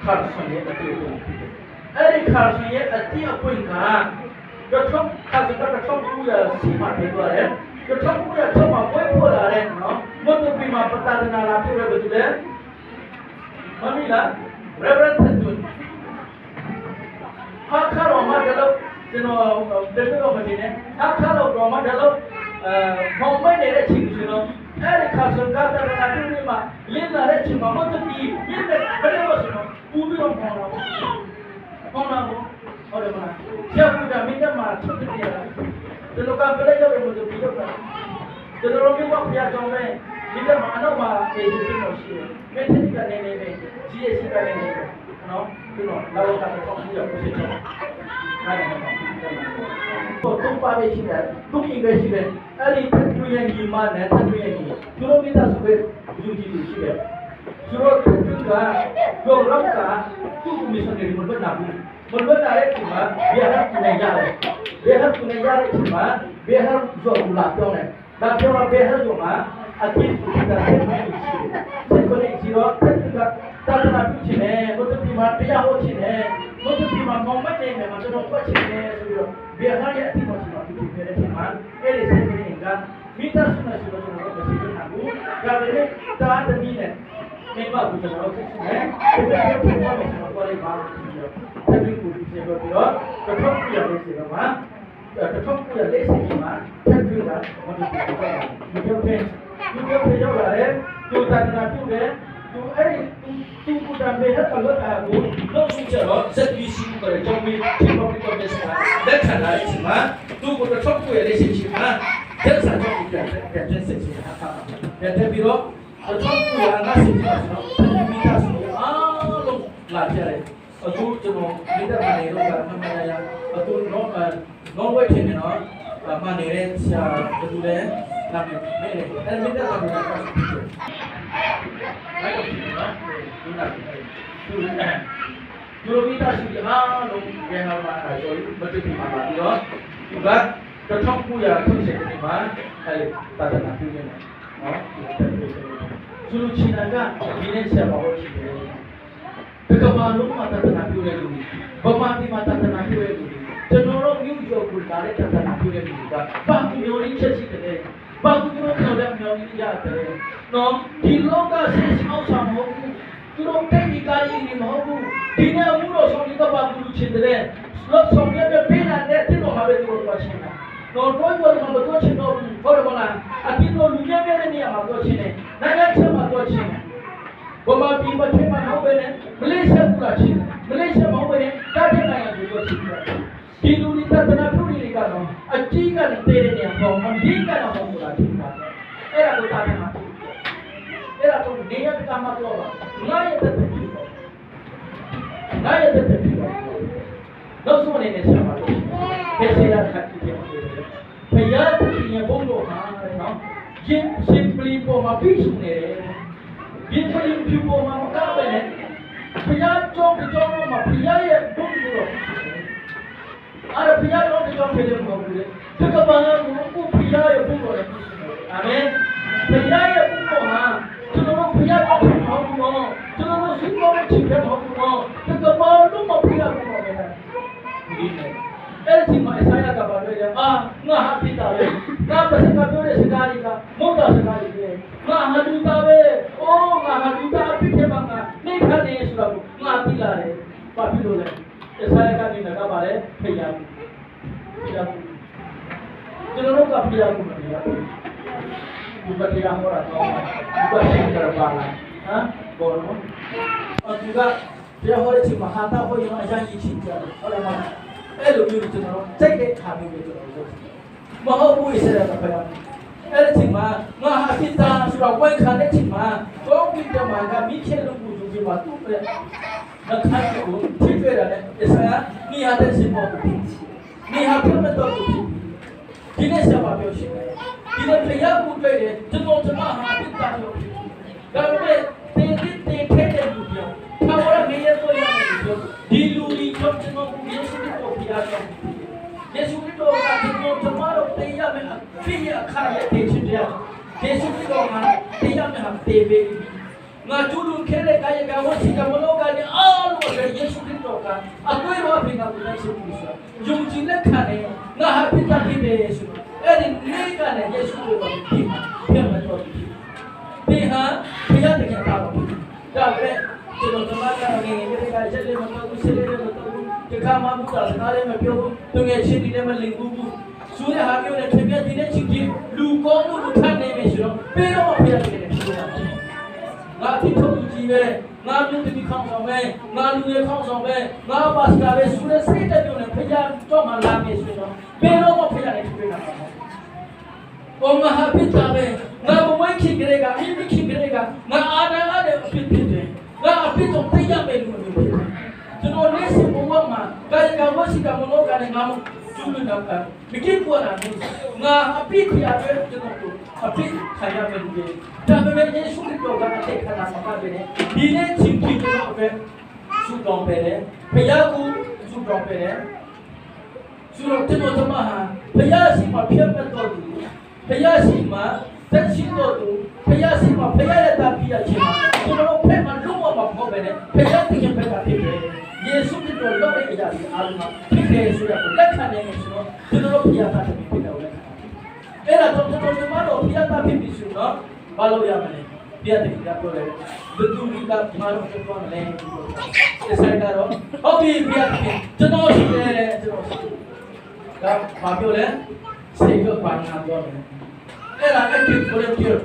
Speaker 1: ခါဆွန်ရဲ့အတွေ့အကြုံဖြစ်တယ်အဲ့ဒီခါဆွန်ရဲ့အတိအပွင့်က တထုံခါစကတထုံကူရစီမာပြေသွားတယ်တထုံကူရထုံမှာပွဲပေါ်လာတဲ့နော်မတ်တူပီမှာပတာဒနာလာပြရဘယ်သူလဲမမီလား Reverend သတွန်းဟာခါရောမှာတလို့ကျွန် ကျွန်တော်တက်တော့မတင်နဲ့အခါတော့တော့မတယ်လို့အဲမောင်မိုက်နေတဲ့အချိန်ဆိုတော့အဲ့ဒီခါစကတာတာတူနေမှာလင်းလာတဲ့အချိန်မှာမတ်တီပြည့်တဲ့ဘယ်လိုဆိုတော့ပူပြီးတော့ခေါင်းလာပေါ့ခေါင်းလာပေါ့ဟုတ်တယ်မလားချက်ပူတာမိတမှာချုပ်တယ်ရကျွန်တော်ကပြလိုက်ရောက်တယ်လို့ပြောတာကျွန်တော်တို့မြို့ကဖျားကြောင်းပဲမိတမှာအနောက်မှာအေဂျင့်တော်ရှိတယ်မင်းတိကနေနေနေကြီးရရှိကနေနေနော်ကျွန်တော်လာတော့ကတော့ပြရကိုရှိတယ်နားလည်မှာတော့တုံးပါပဲရှိတယ်တုံးရင်ပဲရှိတယ်အဲ့ဒီထထွေးရင်ကြီးမနဲ့ထထွေးရင်ကြီးသူတို့မိသားစုပဲယူကြည့်လို့ရှိတယ်သူတို့ထထွေးကရောရောက်ကသူ့မစ်ရှင်တွေမလွတ်နိုင်ဘူးမလွတ်နိုင်တဲ့ချိန်မှာဘယ်ဟာကုနေရတယ်ဘယ်ဟာကုနေရတဲ့ချိန်မှာဘယ်ဟာဇောလာပြောင်းတယ်ဒါပြောတော့ဘယ်ဟာဇောမှာအတိတ်ကဆက်နေရှိတယ်ဆက်ကနေစီတော့ထထွေးကတာနာပြုချင်တယ်ဘုဒ္ဓပြမှာတရားဟောချင်တယ်ဘုဒ္ဓပြမှာမောင်မိုက်နေတယ်မှာကျွန်တော်တွက်ချင်တယ်ဆိုပြီးတော့ဘယ်ဟာရဲ့အတိတ်ကိုရှိမှာပြုဖြစ်တဲ့ချိန်မှာအဲ့ဒီဆက်နေကမိသားစုနဲ့ဆိုတော့ကျွန်တော်တို့မရှိဘူးဒါပေမဲ့တာသမီးနဲ့မိမကကျွန်တော်တို့ဖြစ်နေတယ်ဒီလိုဖြစ်သွားမယ်ဆိုတော့လည်းပါထပ်ပြီးကိုဖြစ်ပြီးတော့တစ်ထုပ်ပြရတဲ့စီမှာတစ်ထုပ်ပြရတဲ့စီမှာထပ်ပြီးကမတူဘူးဒီလိုဖြစ်ဒီလိုဖြစ်ရောက်လာတယ်သူတန်နာပြုတယ်သူအဲ့ဒီသူကုတံဘေဟကလောတာကိုလောက်စုကြတော့ ZBC ကိုလည်းကြောင်းပြီး Republic of Best လက်ခံလာတဲ့အချိန်မှာသူကိုတစ်ထုပ်ပြရတဲ့စီမှာတက်ဆာကြောင့်ပြန်ပြန်ပြန်ဆက်ချင်တာဟာပြန်တက်ပြီးတော့တစ်ထုပ်ပြရငါစီမှာဆိုတော့မိသားစုအားလုံးလာကြတယ်အခုကျွန်တော်မိသားမနေတော့ကမမရရအခုတော့နော်ဝဲချင်နေနော်မနေတဲ့ဆရာဘယ်သူလဲနာမည်မဲတယ်အဲ့မိသားစုကလိုက်တော့နော်ဒီနာသူသူမိသားစုအားလုံးပြန်လာမှာဆိုမတူပြမှာပါပြီးတော့သူက1960ခုမှာအဲပါဒနာပြုနေတယ်နော်သူလူချင်တာကဒီနေ့ဆက်ပါလို့ရှိတယ်တကဘာလုံးမှာတသနာပြုတဲ့လူဗမာပြည်မှာတသနာပြုတဲ့လူကျွန်တော်တို့မြို့ကျော်ကိုလာတဲ့တသနာပြုတဲ့လူကဘာကူမျိုးလေးချက်ရှိတယ်ဘာကူမျိုးမျိုးလည်းမျိုးကြီးရတယ်နော်ဒီလောကဆင်းအောင်ဆောင်မဟုတ်ဘူးသူတို့တိတ်ဒီကားကြီးနေမဟုတ်ဘူးဒီနေ့မှုတော့ဆောင်ဒီကဘာကူလူချင်တယ်လို့ဆောင်ရတဲ့ပေးလာတဲ့တိတော့မှာပဲသူတို့တော့ချင်တာနော်တော့ကြော်မှာမတော့ချင်တော့ဘူးဟုတ်တယ်မလားအတင်းတော့လူများများတဲ့နေရာမှာတော့ချင်တယ်နိုင်ငံချက်မှာတော့ချင်တယ်ဗမာပြည်မှာထဲမှာမဟုတ်ပဲနဲ့မလေးရှားကလာချင်မလေးရှားမဟုတ်ပဲနဲ့တာတဲ့နိုင်ငံကိုတော့ချင်တယ်ဒီလူတွေတသနာပြုတွေကတော့အကြီးကနေတည်တဲ့နေရာပေါ့အကြီးကတော့ဟုတ်လားချင်တာအဲ့ဒါကိုတာတယ်မှာအဲ့ဒါတော့နေရာကမှတော့ပါငါရဲ့တက်တက်ပြီပေါ့ငါရဲ့တက်တက်ပြီပေါ့နောက်ဆုံးအနေနဲ့ဆက်ပါလို့ဘယ်ဆရာခတ်ကြည့်တယ်ဘုရားသခင်ရဲ့ဘုန်းတော်ဟာနော်ရင်ရှင်ပလီပေါ်မှာပြီးဆုံးနေတယ်ရင်ပလီဖြူပေါ်မှာမကပဲနဲ့ဘုရားကြောင့်ကြောင့်မှာဘုရားရဲ့ဘုန်းတော်အဲ့ဘုရားတော်ကြောင့်ဖြစ်တယ်မဟုတ်ဘူးလေတကဘာကိုဘုရားရဲ့ဘုန်းတော်နဲ့ပြီးဆုံးနေတယ်အာမင်ဘုရားရဲ့ဘုန်းတော်ဟာကျွန်တော်တို့ဘုရားတော်မဟုတ်ဘူးနော်ကျွန်တော်တို့စိတ်ကောင်းချင်တယ်မဟုတ်ဘူးနော်တကဘာလုံးမဘုရားဘုန်းတော်ပဲဒီနေ့အဲ့ဒီမှာအစာရကပါလို့ရအာငါဟာဖြစ်တာပဲငါပစကပြောတဲ့စကားတွေကမဟုတ်တာစကားတွေပဲငါဟာလူသားပဲအိုးငါဟာလူသားအဖြစ်ဖြစ်မှာငါနေခတ်နေဆိုတော့ငါသိလာတယ်ဘာဖြစ်လို့လဲအစာရကနေကပါလေဖိရဘူးဖိရဘူးကျွန်တော်တို့ကဖိရဘူးမတရားဘူးဒီပတရားဟောတာတော့ဒီကရှင်းကြပါလားဟမ်ဘောနော်အခုကတရားဟောတဲ့ချိန်မှာဟာတာဟောရင်အရင်ကြီးချင်းကြတယ်ဟုတ်တယ်မလားအဲ့လိုမျိုးကျွန်တော်တို့စိတ်တဲ့ခါမျိုးပဲကျွန်တော်တို့မဟုတ်ဘူးဆက်ရတာဖယားအဲ့ဒီချိန်မှာငါဟာဖြစ်တာဆိုတော့ဝိုင်းခံတဲ့ချိန်မှာကောင်းကင်တမန်ကမိခဲလို့ကိုယူပြီးမှသူ့ပဲနှခမ်းကိုထိတွေ့ရတယ်အစရာနိဟာတဲ့စပေါ်ကိုနိဟာဖြစ်မဲ့တော့ဖြစ်ဒီနေ့ဆရာမပြောရှိတယ်ဒီနေ့ဖယားကိုတွေ့တယ်ကျွန်တော်ကျွန်မဟာဖြစ်တာလို့ဖြစ်ဒါပေမဲ့တင်းတင်းတင်းထဲတဲ့လူပြောထာဝရမေရတော့ရတယ်ပြောဒီလူဒီကျွန်တော်ယေရှုခရစ်တော်ဖျားကြောင့်ယေရှုခရစ်တော်ကကျွန်တော်ကျမတို့တေးရမယ်အဖြစ်ရအခါရတဲ့ချစ်တဲ့ယေရှုခရစ်တော်ကတေးရမယ်ဟာတေးပေးငါကျူးလွန်ခဲ့တဲ့ကာယကဝစီကမလောကနေအားလုံးကယေရှုခရစ်တော်ကအတွေ့အဖေကကိုလိုက်ရှိမှုဆိုတာယုံကြည်လက်ခံတယ်ငါဟာဖြစ်တာဖြစ်တယ်ဆိုတော့အဲ့ဒီနေ့ကလည်းယေရှုခရစ်တော်ဖြစ်ဖြစ်မှာတော့ဖြစ်ဒီဟာဘုရားတကယ်တာတော့ဒါပဲကျွန်တော်တို့ကငယ်ငယ်လေးကချက်လေးမတော်ဘူးချက်လေးမတော်ဘူးတ တခါမှဘုရားစကားလည်းမပြောဘူးသူငယ်ချင်းတွေလည်းမလင်ဘူးဘူးစူးတဲ့ဟာမျိုးနဲ့ခင်ဗျာဒီနေ့ချင်းချင်းလူကောင်းမှုလူထနေပြီဆိုတော့ပေးတော့မဖေးရတယ်ဖြစ်တော့ငါတိထုတ်လူကြီးပဲငါမြို့တမီခေါင်းဆောင်ပဲငါလူငယ်ခေါင်းဆောင်ပဲငါပါစတာပဲစူးတဲ့စိတ်တက်မျိုးနဲ့ဖေးရတော့မှလာမယ်ဆိုတော့ပေးတော့မဖေးရတယ်ဖြစ်တာပါ။ငါဟာဖြစ်တာပဲငါမဝိခင်ကလေးကမိမိခင်ကလေးကငါအာနာရတဲ့အဖြစ်ဖြစ်တယ်ငါအဖြစ်တော့သိရမယ်လို့မျိုးဖြစ်တယ်ကျွန်တော်နေ့စဉ်ဘဝမှာကာယကံဝစီကံမနောကံနဲ့ငါမကျူးလွန်တာမကင်းပေါ်တာမျိုးငါအပြစ်ခရတဲ့ကျွန်တော်တို့အပြစ်ခံရမယ်လို့ဒါပေမဲ့ယေရှုခရစ်တော်ကအသက်ခံတာမှာပဲဒီနေ့ချင်းချင်းကျွန်တော်ပဲဆုတောင်းပဲတယ်ဖခင်ကဆုတောင်းပဲတယ်ဆိုတော့ကျွန်တော်တို့မှာဖခင်ရှိမှဖြစ်မဲ့တော်သူဖခင်ရှိမှတက်ရှိတော်သူဖခင်ရှိမှဖခင်ရဲ့တာပြရချင်းကျွန်တော်ဖက်မှာလုံးဝမဖို့ပဲနဲ့ဖခင်တခင်ဖက်ကဖြစ်တယ်ယေရှုခရစ်တော်လုပ်တဲ့အရာတွေအားလုံးဖြစ်တယ်ဆိုတော့လက်ခံနေတယ်ဆိုတော့ကျွန်တော်တို့ဖခင်တာတဖြစ်တယ်လက်ခံအဲ့ဒါတော့ကျွန်တော်တို့မတော်ဖခင်တာဖြစ်ပြီဆိုတော့ဘာလို့ရမလဲပြတဲ့ကပြောတယ်ဘသူကမာလို့ပြောမလဲဒီဆိုင်ကတော့ဟုတ်ပြီပြတဲ့ကျွန်တော်ရှိတယ်ကျွန်တော်ရှိဒါဘာပြောလဲစိတ်ကဘာနာပြောတယ်အဲ့ဒါ active volunteer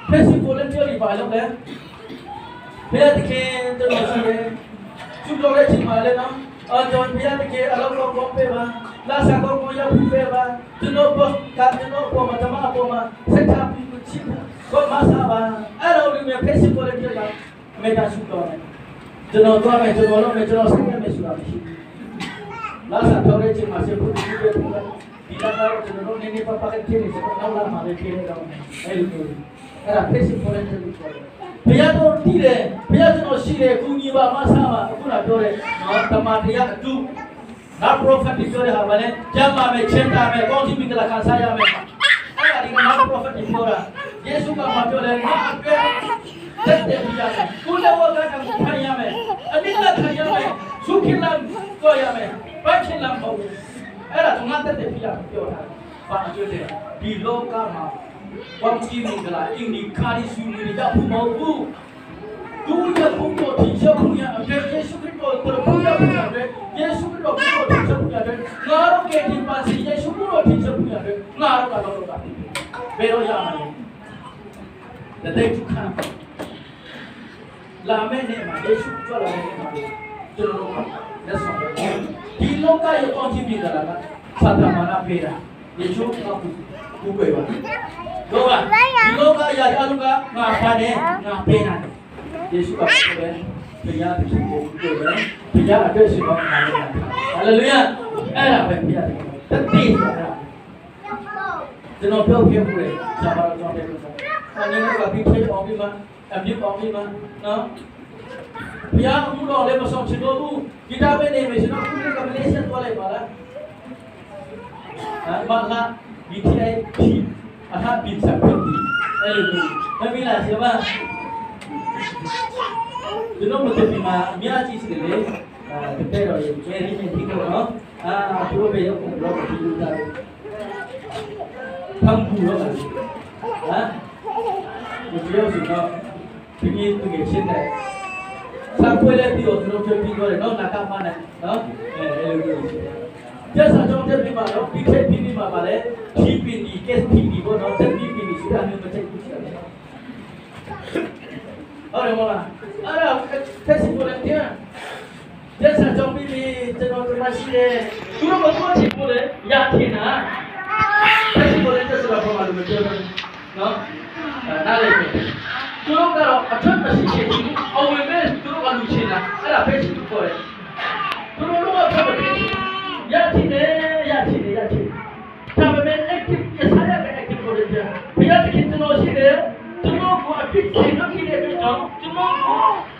Speaker 1: passive volunteer ဒီဘာလုပ်လဲဘုရားသခင်ကျွန်တော်ရှိတယ်သူတော်တဲ့ချိန်မှာလည်းနော်အော်ကျွန်တော်ဘုရားသခင်အလုံးကောင်းပေးပါလာစားကောင်းကောင်းရောက်ပေးပါကျွန်တော်ဘောကကျွန်တော်ပေါ်မှာတမအပေါ်မှာဆက်ချပြီးချစ်ဖို့ကောမဆာပါအဲ့လိုလူမျိုး passive volunteer ကမေတ္တာဆုတော်တယ်ကျွန်တော်သွားမယ်ကျွန်တော်လုပ်မယ်ကျွန်တော်ဆက်ရမယ်ဆိုတာမရှိဘူးလာစားထောက်တဲ့ချိန်မှာစေဖို့ဒီလိုပဲဒီကတော့ကျွန်တော်တို့နည်းနည်းပါးပါးဖြစ်နေစတော့နောက်လာမှာပဲဖြစ်နေတော့အဲ့လိုမျိုးအဲ့ဒါ passive volunteer လို့ခေါ်တယ်ဘုရားတော်တည်တယ်ဘုရားကျွန်တော်ရှိတယ်ကုညီပါမဆာပါအခုနပြောတယ်နော်တမန်တရားအတူငါ prophet ပြောတဲ့ဟာဘာလဲကျမ်းမာမယ်ချင်းတာမယ်ကောင်းချီးမင်္ဂလာခံစားရမယ်အဲ့ဒါဒီကငါ prophet ပြောတာယေရှုကမပြောလဲငါအတွက်တက်တယ်ပြရမယ်ကိုလည်းဝကကခံရမယ်အနိလခံရမယ်သုခိလံကိုရမယ်ပိုက်ချင်လံမဟုတ်ဘူးအဲ့ဒါငါတက်တယ်ပြရပြောတာဘာအကျိုးလဲဒီလောကမှာကောင်းချီးမင်္ဂလာအင်ဒီခါရီဆူနေကြဖို့မဟုတ်ဘူးသူရဖို့တော့ထင်ရှားဖို့ရအတွက်ယေရှုခရစ်တော်တော်ဖို့ရဖို့ရအတွက်ယေရှုခရစ်တော်ကိုထင်ရှားဖို့ရအတွက်ငါတို့ကဒီပါစီယေရှုကိုထင်ရှားဖို့ရအတွက်ငါတို့ကတော့တော့ဘယ်တော့ရမှာလဲ The day to come လာမယ့်နေ့မှာယေရှုကြွလာတဲ့နေ့မှာကျွန်တော်တို့လက်ဆောင်ဒီလောကရဲ့ကောင်းချီးမင်္ဂလာကသာတမနာပေးတာယေရှုကကူကွယ်ပါတော့ကဒီလောကအရာအလုံးကငါဖာတယ်ငါပေးတာယေရှုကပြောတယ်ဘုရားသခင်ကိုပြောတယ်ဘုရားအတွက်ရှိတော့ငါလည်းဟာလေလုယာအဲ့ဒါပဲဘုရားသခင်တတိဆိုတာကျွန်တော်ပြောခဲ့မှုလေဆရာတော်ကျွန်တော်ပြောခဲ့အနေနဲ့ကပြီးထိအောင်ပြီးမှအမြင့်အောင်ပြီးမှနော်ဘုရားအမှုတော်လည်းမဆောင်ချင်တော့ဘူးဂီတပဲနေမယ်ရှင်တော့ခုကမလေးရှားသွားလိုက်ပါလားဟာမလာ BTI P အဟာဘီစပ်ဖြစ်ဒီအဲ့လိုမျိုးမမီလာဆရာမကျွန်တော်မသိဒီမှာအများကြီးရှိတယ်လေအဲတပည့်တော်ရေကျဲရင်းနေဒီကောနော်အာသူတို့ပဲရောက်ကုန်တော့ဒီလိုကြတယ်ဖန်ဘူးတော့ဟမ်ဒီပြောစီတော့ဒီကြီးသူငယ်ချင်းတဲ့စာခွဲလဲပြီးတော့သူတို့ပြပြီးတော့နော်နာကမနဲ့နော်အဲအဲ့လိုမျိုးရှိတယ်ကျက်စာကြောင့်တက်ပြီးမှတော့ပြီးထက်ပြီးပြီးမှပါလေ TPD SPD ဘောနော် TPD ဆိုတာမျိုးမချိတ်ဘူးရှိတယ်ဟုတ်တယ်မလားအဲ့ဒါ Facebook volunteer ကျက်စာကြောင့်ပြီးပြီးကျွန်တော်တို့မရှိတယ်သူတို့မတော်ချင်ဘူးလေရထင်တာ Facebook volunteer ဆိုတာဘာမှမပြောဘူးနော်နားလည်ပြီသူတို့ကတော့အထက်မရှိချင်ဘူးအဝင်မဲ့သူတို့ကလူချင်တာအဲ့ဒါ Facebook ခေါ်တယ်သူတို့တော့ဖတ်တယ်ရချင်တယ်ရချင်တယ်ရချင်ဒါပေမဲ့ active ရစားရတဲ့ active volunteer ဘုရားသခင်ကျွန်တော်ရှိတယ်ကျွန်တော်ကိုအပြစ်ရှင်လို့ဖြစ်တဲ့အတွက်ကြောင့်ကျွန်တော်ကို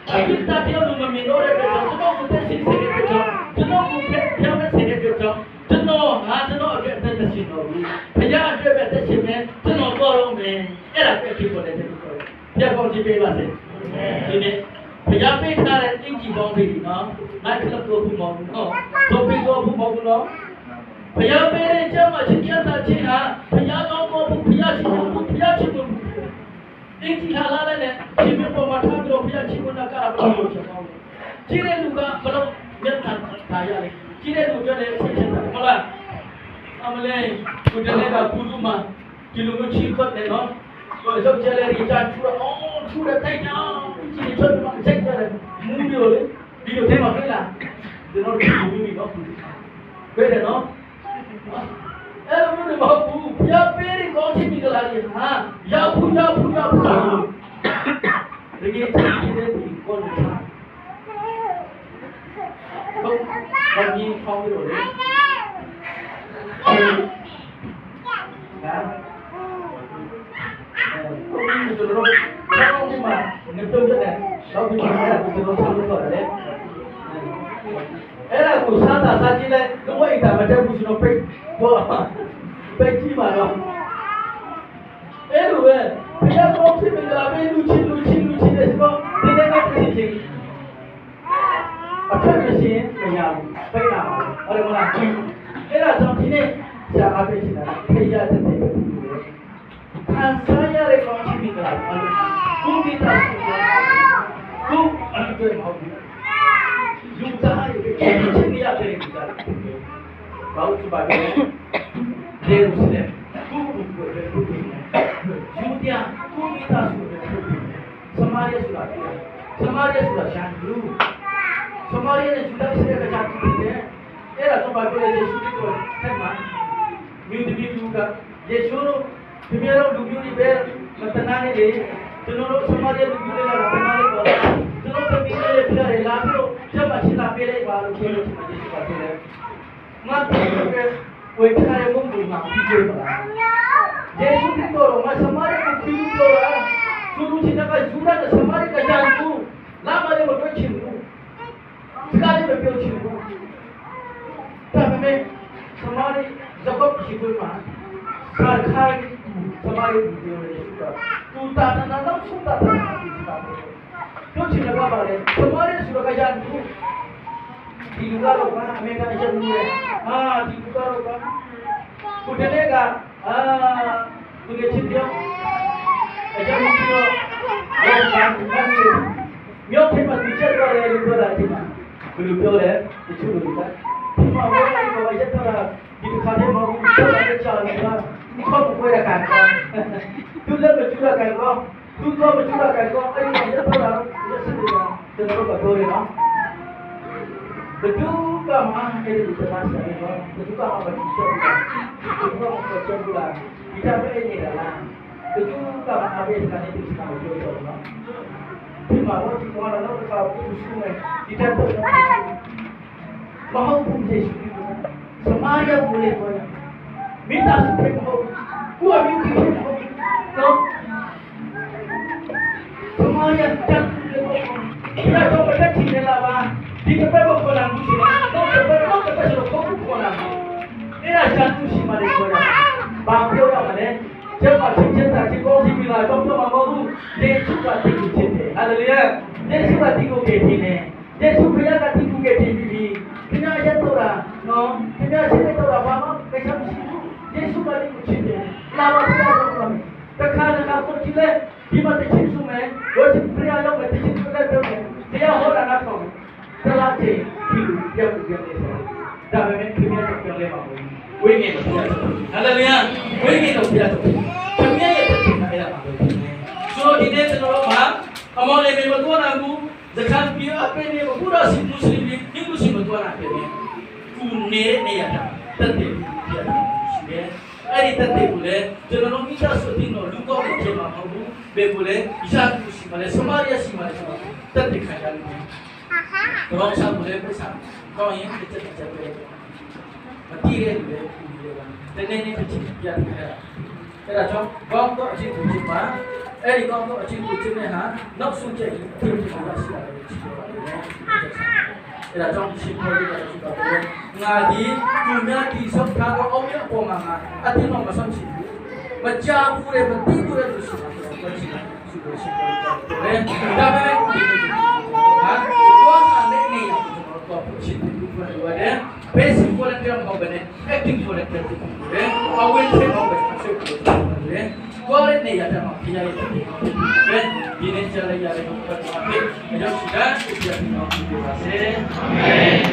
Speaker 1: အပြစ်တရားလို့မမြင်တော့တဲ့အတွက်ကြောင့်ကျွန်တော်ကိုသက်ရှင်စေတဲ့အတွက်ကြောင့်ကျွန်တော်ကိုဖျက်ဖျက်စေတဲ့အတွက်ကြောင့်ကျွန်တော်ဟာကျွန်တော်အတွက်အသက်မရှိတော့ဘူးဘုရားအတွက်ပဲအသက်ရှင်မယ်ကျွန်တော်တော်တော့မယ်အဲ့ဒါ active volunteer လို့ခေါ်တယ်ဘုရားကောင်းချီးပေးပါစေဒီနေ့ဘုရားပေးထားတဲ့အင်ကြီးပေါင်းပြီနော်မိုက်ကလပ်တော့ဘူးမဟုတ်ဘူးနော်တော့ပြီးတော့ဘူးမဟုတ်ဘူးနော်ဘုရားပေးတဲ့ကျမ်းမှာချင်းချမ်းသာခြင်းဟာဘုရားကောင်းကောင်းဘူးဘုရားရှိခိုးဘူးဘုရားချစ်ဘူးအင်ကြီးထားလာတဲ့ရှင်မြတ်ပေါ်မှာထားပြီးတော့ဘုရားချစ်ဖို့နာကရဘလို့ချက်ကောင်းတယ်ကြည့်တဲ့လူကဘလို့မျက်နှာ ဒါရတယ်ကြည့်တဲ့လူတွေလည်းချက်ချက်တာမဟုတ်လားအမလေးကိုတလည်းကပူတူမှာဒီလိုမျိုးချီခွတ်တယ်နော်ကိုရုပ်ကျလဲရီချာထူတော့အော်ထူတဲ့တိုက်တော့ကြည့်ထွက်မှာချက်ကြတယ်မူးပြီးတော့လေဒီလိုထဲမှာတွေ့လားကျွန်တော်တို့မူးပြီးတော့တွေ့တယ်နော်အဲ့လိုမျိုးမဟုတ်ဘူးဖျားပေးရင်ကောင်းချင်ပြီကလားဟာရောက်ဖူးရောက်ဖူးရောက်ဖူးတကယ်ချစ်တဲ့ဒီကိုယ်ချာဟုတ်ဘာကြီးဖောင်းပြီးတော့လေဟာကိုကြီးတို့တော့ဘောင်းမှာနေပြုတ်တဲ့တော့ဒီမှာကျွန်တော်ဆောက်လို့ရတယ်အဲ့ဒါကိုစားတာစားကြည့်လိုက်တော့အိမ်တာမတက်ဘူးဆိုတော့ပိတ်တော့ပိတ်ကြည့်ပါတော့အဲ့လိုပဲဘုရားကောင်းဖြစ်မလာပဲလူချင်းလူချင်းလူချင်းတဲ့ဆိုတော့ဒီနေ့ကတည်းကချင်းအထက်မရှိရင်မရဘူးပိတ်လာပါဟုတ်တယ်မလားအဲ့ဒါကြောင့်ဒီနေ့ဆရာအားပေးချင်တာဖေရတဲ့တဲ့ခံစားရတဲ့ကောင်းချီးမင်္ဂလာကိုမိသားစုကိုအဲ့ဒါမဟုတ်ဘူးလူသားရဲ့ချင်းရတဲ့လူသားဘာလို့ပါလဲဂျေရုဆလင်ကိုကိုကိုကိုယူဒီယာကိုမိသားစုကိုစမာရီဆိုတာစမာရီဆိုတာရှန်လူစမာရီနဲ့ဂျူဒါစတဲ့ကချာဖြစ်တယ်အဲ့ဒါတော့ဘာပြောလဲယေရှုခရစ်တော်ထက်မှာမြို့တမီတူကယေရှုတို့ဒီမျိုးတို့လူမျိုးတွေပဲမတနာနေလေကျွန်တော်တို့စမာရီလူမျိုးတွေကတနာနေပါကျွန်တော်တမီးလေးပြရတယ်လာပြီးတော့ကျမချင်းလာပေးလိုက်ပါလို့ပြောလို့ဒီမှာယေရှုကပြောတယ်ငါတို့ဝေခါရမုံဘူးမှာပြီးကြပါလားယေရှုခရစ်တော်ငါစမာရီကိုပြီးလို့လားသူတို့ချင်းကယူရတဲ့စမာရီကကြံဘူးလာမလေးမတွေ့ချင်ဘူးစကားလေးမပြောချင်ဘူးဒါပေမဲ့စမာရီဇကော့ရှိခွမှာခါခါစမာရီပြောတယ်ရှိတာသူတာနာနာဆုံးတာတာပြောချင်တာကပါလေစမာရီဆိုတော့ကြံဘူးဒီလူကတော့ကအမေကအရက်ဘူးလေဟာဒီလူကတော့ကကိုတည်းကအာသူကချစ်ပြောအရက်ဘူးပြောတော့ဘာမှမမြို့ထဲမှာသူချက်တော့တယ်လို့ပြောတာဒီမှာဘယ်လိုပြောလဲတချို့လူတွေကဒီမှာဝဲလာတော့ရက်တော့ဒီခါတည်းမှာဘူးချက်လာတဲ့ချာလာကခေါက်ပွဲရကန်ကောသူလည်းမကျူရကန်ကောသူတော့မကျူရကန်ကောအဲ့ဒီမှာရက်တော့လာရက်စစ်တယ်ကျွန်တော်တို့ကပြောတယ်နော်ဘယ်သူကမှအဲ့ဒီတမန်ဆိုင်တော့ဘယ်သူကမှမကြည့်ချက်ဘူးဘယ်သူကမှမချက်ဘူးလားဒီကပဲနေတာလားဘယ်သူကမှအဘေးကနေဒီစကားကိုပြောတော့နော်ဒီမှာတော့ဒီကောင်ကတော့တခါပူဆူမယ်ဒီတက်တော့မဟုတ်ဘူးယေရှုစမာရကိုလေပြောရမိသားစုဖြစ်မဟုတ်ကိုအမျိုးကြီးဖြစ်မဟုတ်နော်စမာရတက်လို့ပြောတော့မတက်ချင်လာပါဒီကပတ်ခေါ်လာမှုရှိတယ်တော့ကပတ်တော့ကပတ်ဆိုတော့ခေါ်ခေါ်လာအဲ့ဒါချန်သူရှိမှလည်းခေါ်ရဘာပြောရမလဲကျမချင်းချင်းတာချင်းကောင်းစီပြီလားတော့ပြောမှာမဟုတ်ဘူးယေရှုကတိတ်ကိုချစ်တယ်ဟာလေလုယာယေရှုကတိတ်ကိုကယ်တင်တယ်ယေရှုခရစ်ကတိတ်ကိုကယ်တင်ပြီးပြီခင်ဗျားရက်တော့တာနော်ခင်ဗျားရှင်းတော့တာဘာမှကိစ္စမရှိဘူးယေရှုကတိတ်ကိုချစ်တယ်လာပါဖျားတော့မယ်တခါတခါကိုကြည့်လဲဒီမှာတချင်းစုမယ်ဝတ်ဖျားရောက်မယ်တချင်းစုလည်းပြောမယ်တရားဟောတာနားထောင်တလားချင်းဒီလိုပြောက်ပြောက်နေဆိုဒါပေမဲ့ခင်ဗျားတို့ပြောလဲပါဘူးဝိညာဉ်တော်ဖျားဟာလေလုယာဝိညာဉ်တော်ဖျားခင်ဗျားရဲ့တခင်အဲ့ဒါပါပဲဆိုတော့ဒီနေ့ကျွန်တော်တို့မှာအမောလေးမတော်နိုင်ဘူးဇခန်ပြအပင်းနေဘုရားစီမွတ်စလင်ဟိန္ဒူစီမတော်နိုင်ပဲကူနေနေရတာတက်တယ်ပြရှိတယ်အဲ့ဒီတက်တယ်ကိုလည်းကျွန်တော်တို့မိသားစုတင်တော့လူကောင်းတဲ့ချိန်မှာမဟုတ်ဘူးဘယ်ကိုလဲယာကူစီမလဲစမာရီယာစီမလဲဆိုတော့တက်တယ်ခံရတယ်တော့ဆောက်ကိုလည်းပြဆာကောင်းရင်တက်တက်တက်ပဲမတည်တဲ့လူလည်းပူနေတယ်ပါတနေ့နေ့တစ်ချိန်ပြတယ်အဲ့ဒါကြောင့်ကောင်းတော့အချင်းကိုချစ်ပါအဲ့ဒီကောင်းတော့အချင်းကိုချစ်တဲ့ဟာနောက်ဆုံးချက်ရင်ဒီလိုရှိရတယ်ချစ်ပါတယ်အဲ့ဒါကြောင့်ရှင်ခေါ်ရတဲ့ရှိပါတယ်ငါဒီသူများဒီဆောက်ထားတော့အောင်မြအပေါ်မှာငါအတင်းတော့မဆောင်ချင်ဘူးမကြောက်ဘူးလေမသိဘူးလေလို့ရှိတာတော့ရှိတယ်ရှိလို့ရှိတယ်ဒါပေမဲ့ဒီနေ့ဟာတော့အနေနဲ့ကျွန်တော်တော့ရှိတယ်လို့ပြောရတယ် basic volunteer မဟုတ်ဘဲနဲ့ acting volunteer ဖြစ်တယ်အဝင်းဖြစ်အောင်ပဲဆက်ဖြစ်တယ်ကိုရနေရတဲ့မှာဖျားရတဲ့ပဲဒီနေ့ချလိုက်ရတဲ့ဘုရားဖြစ်အရောက်ရှိတာပြပြအောင်ပြပါစေအာမင်။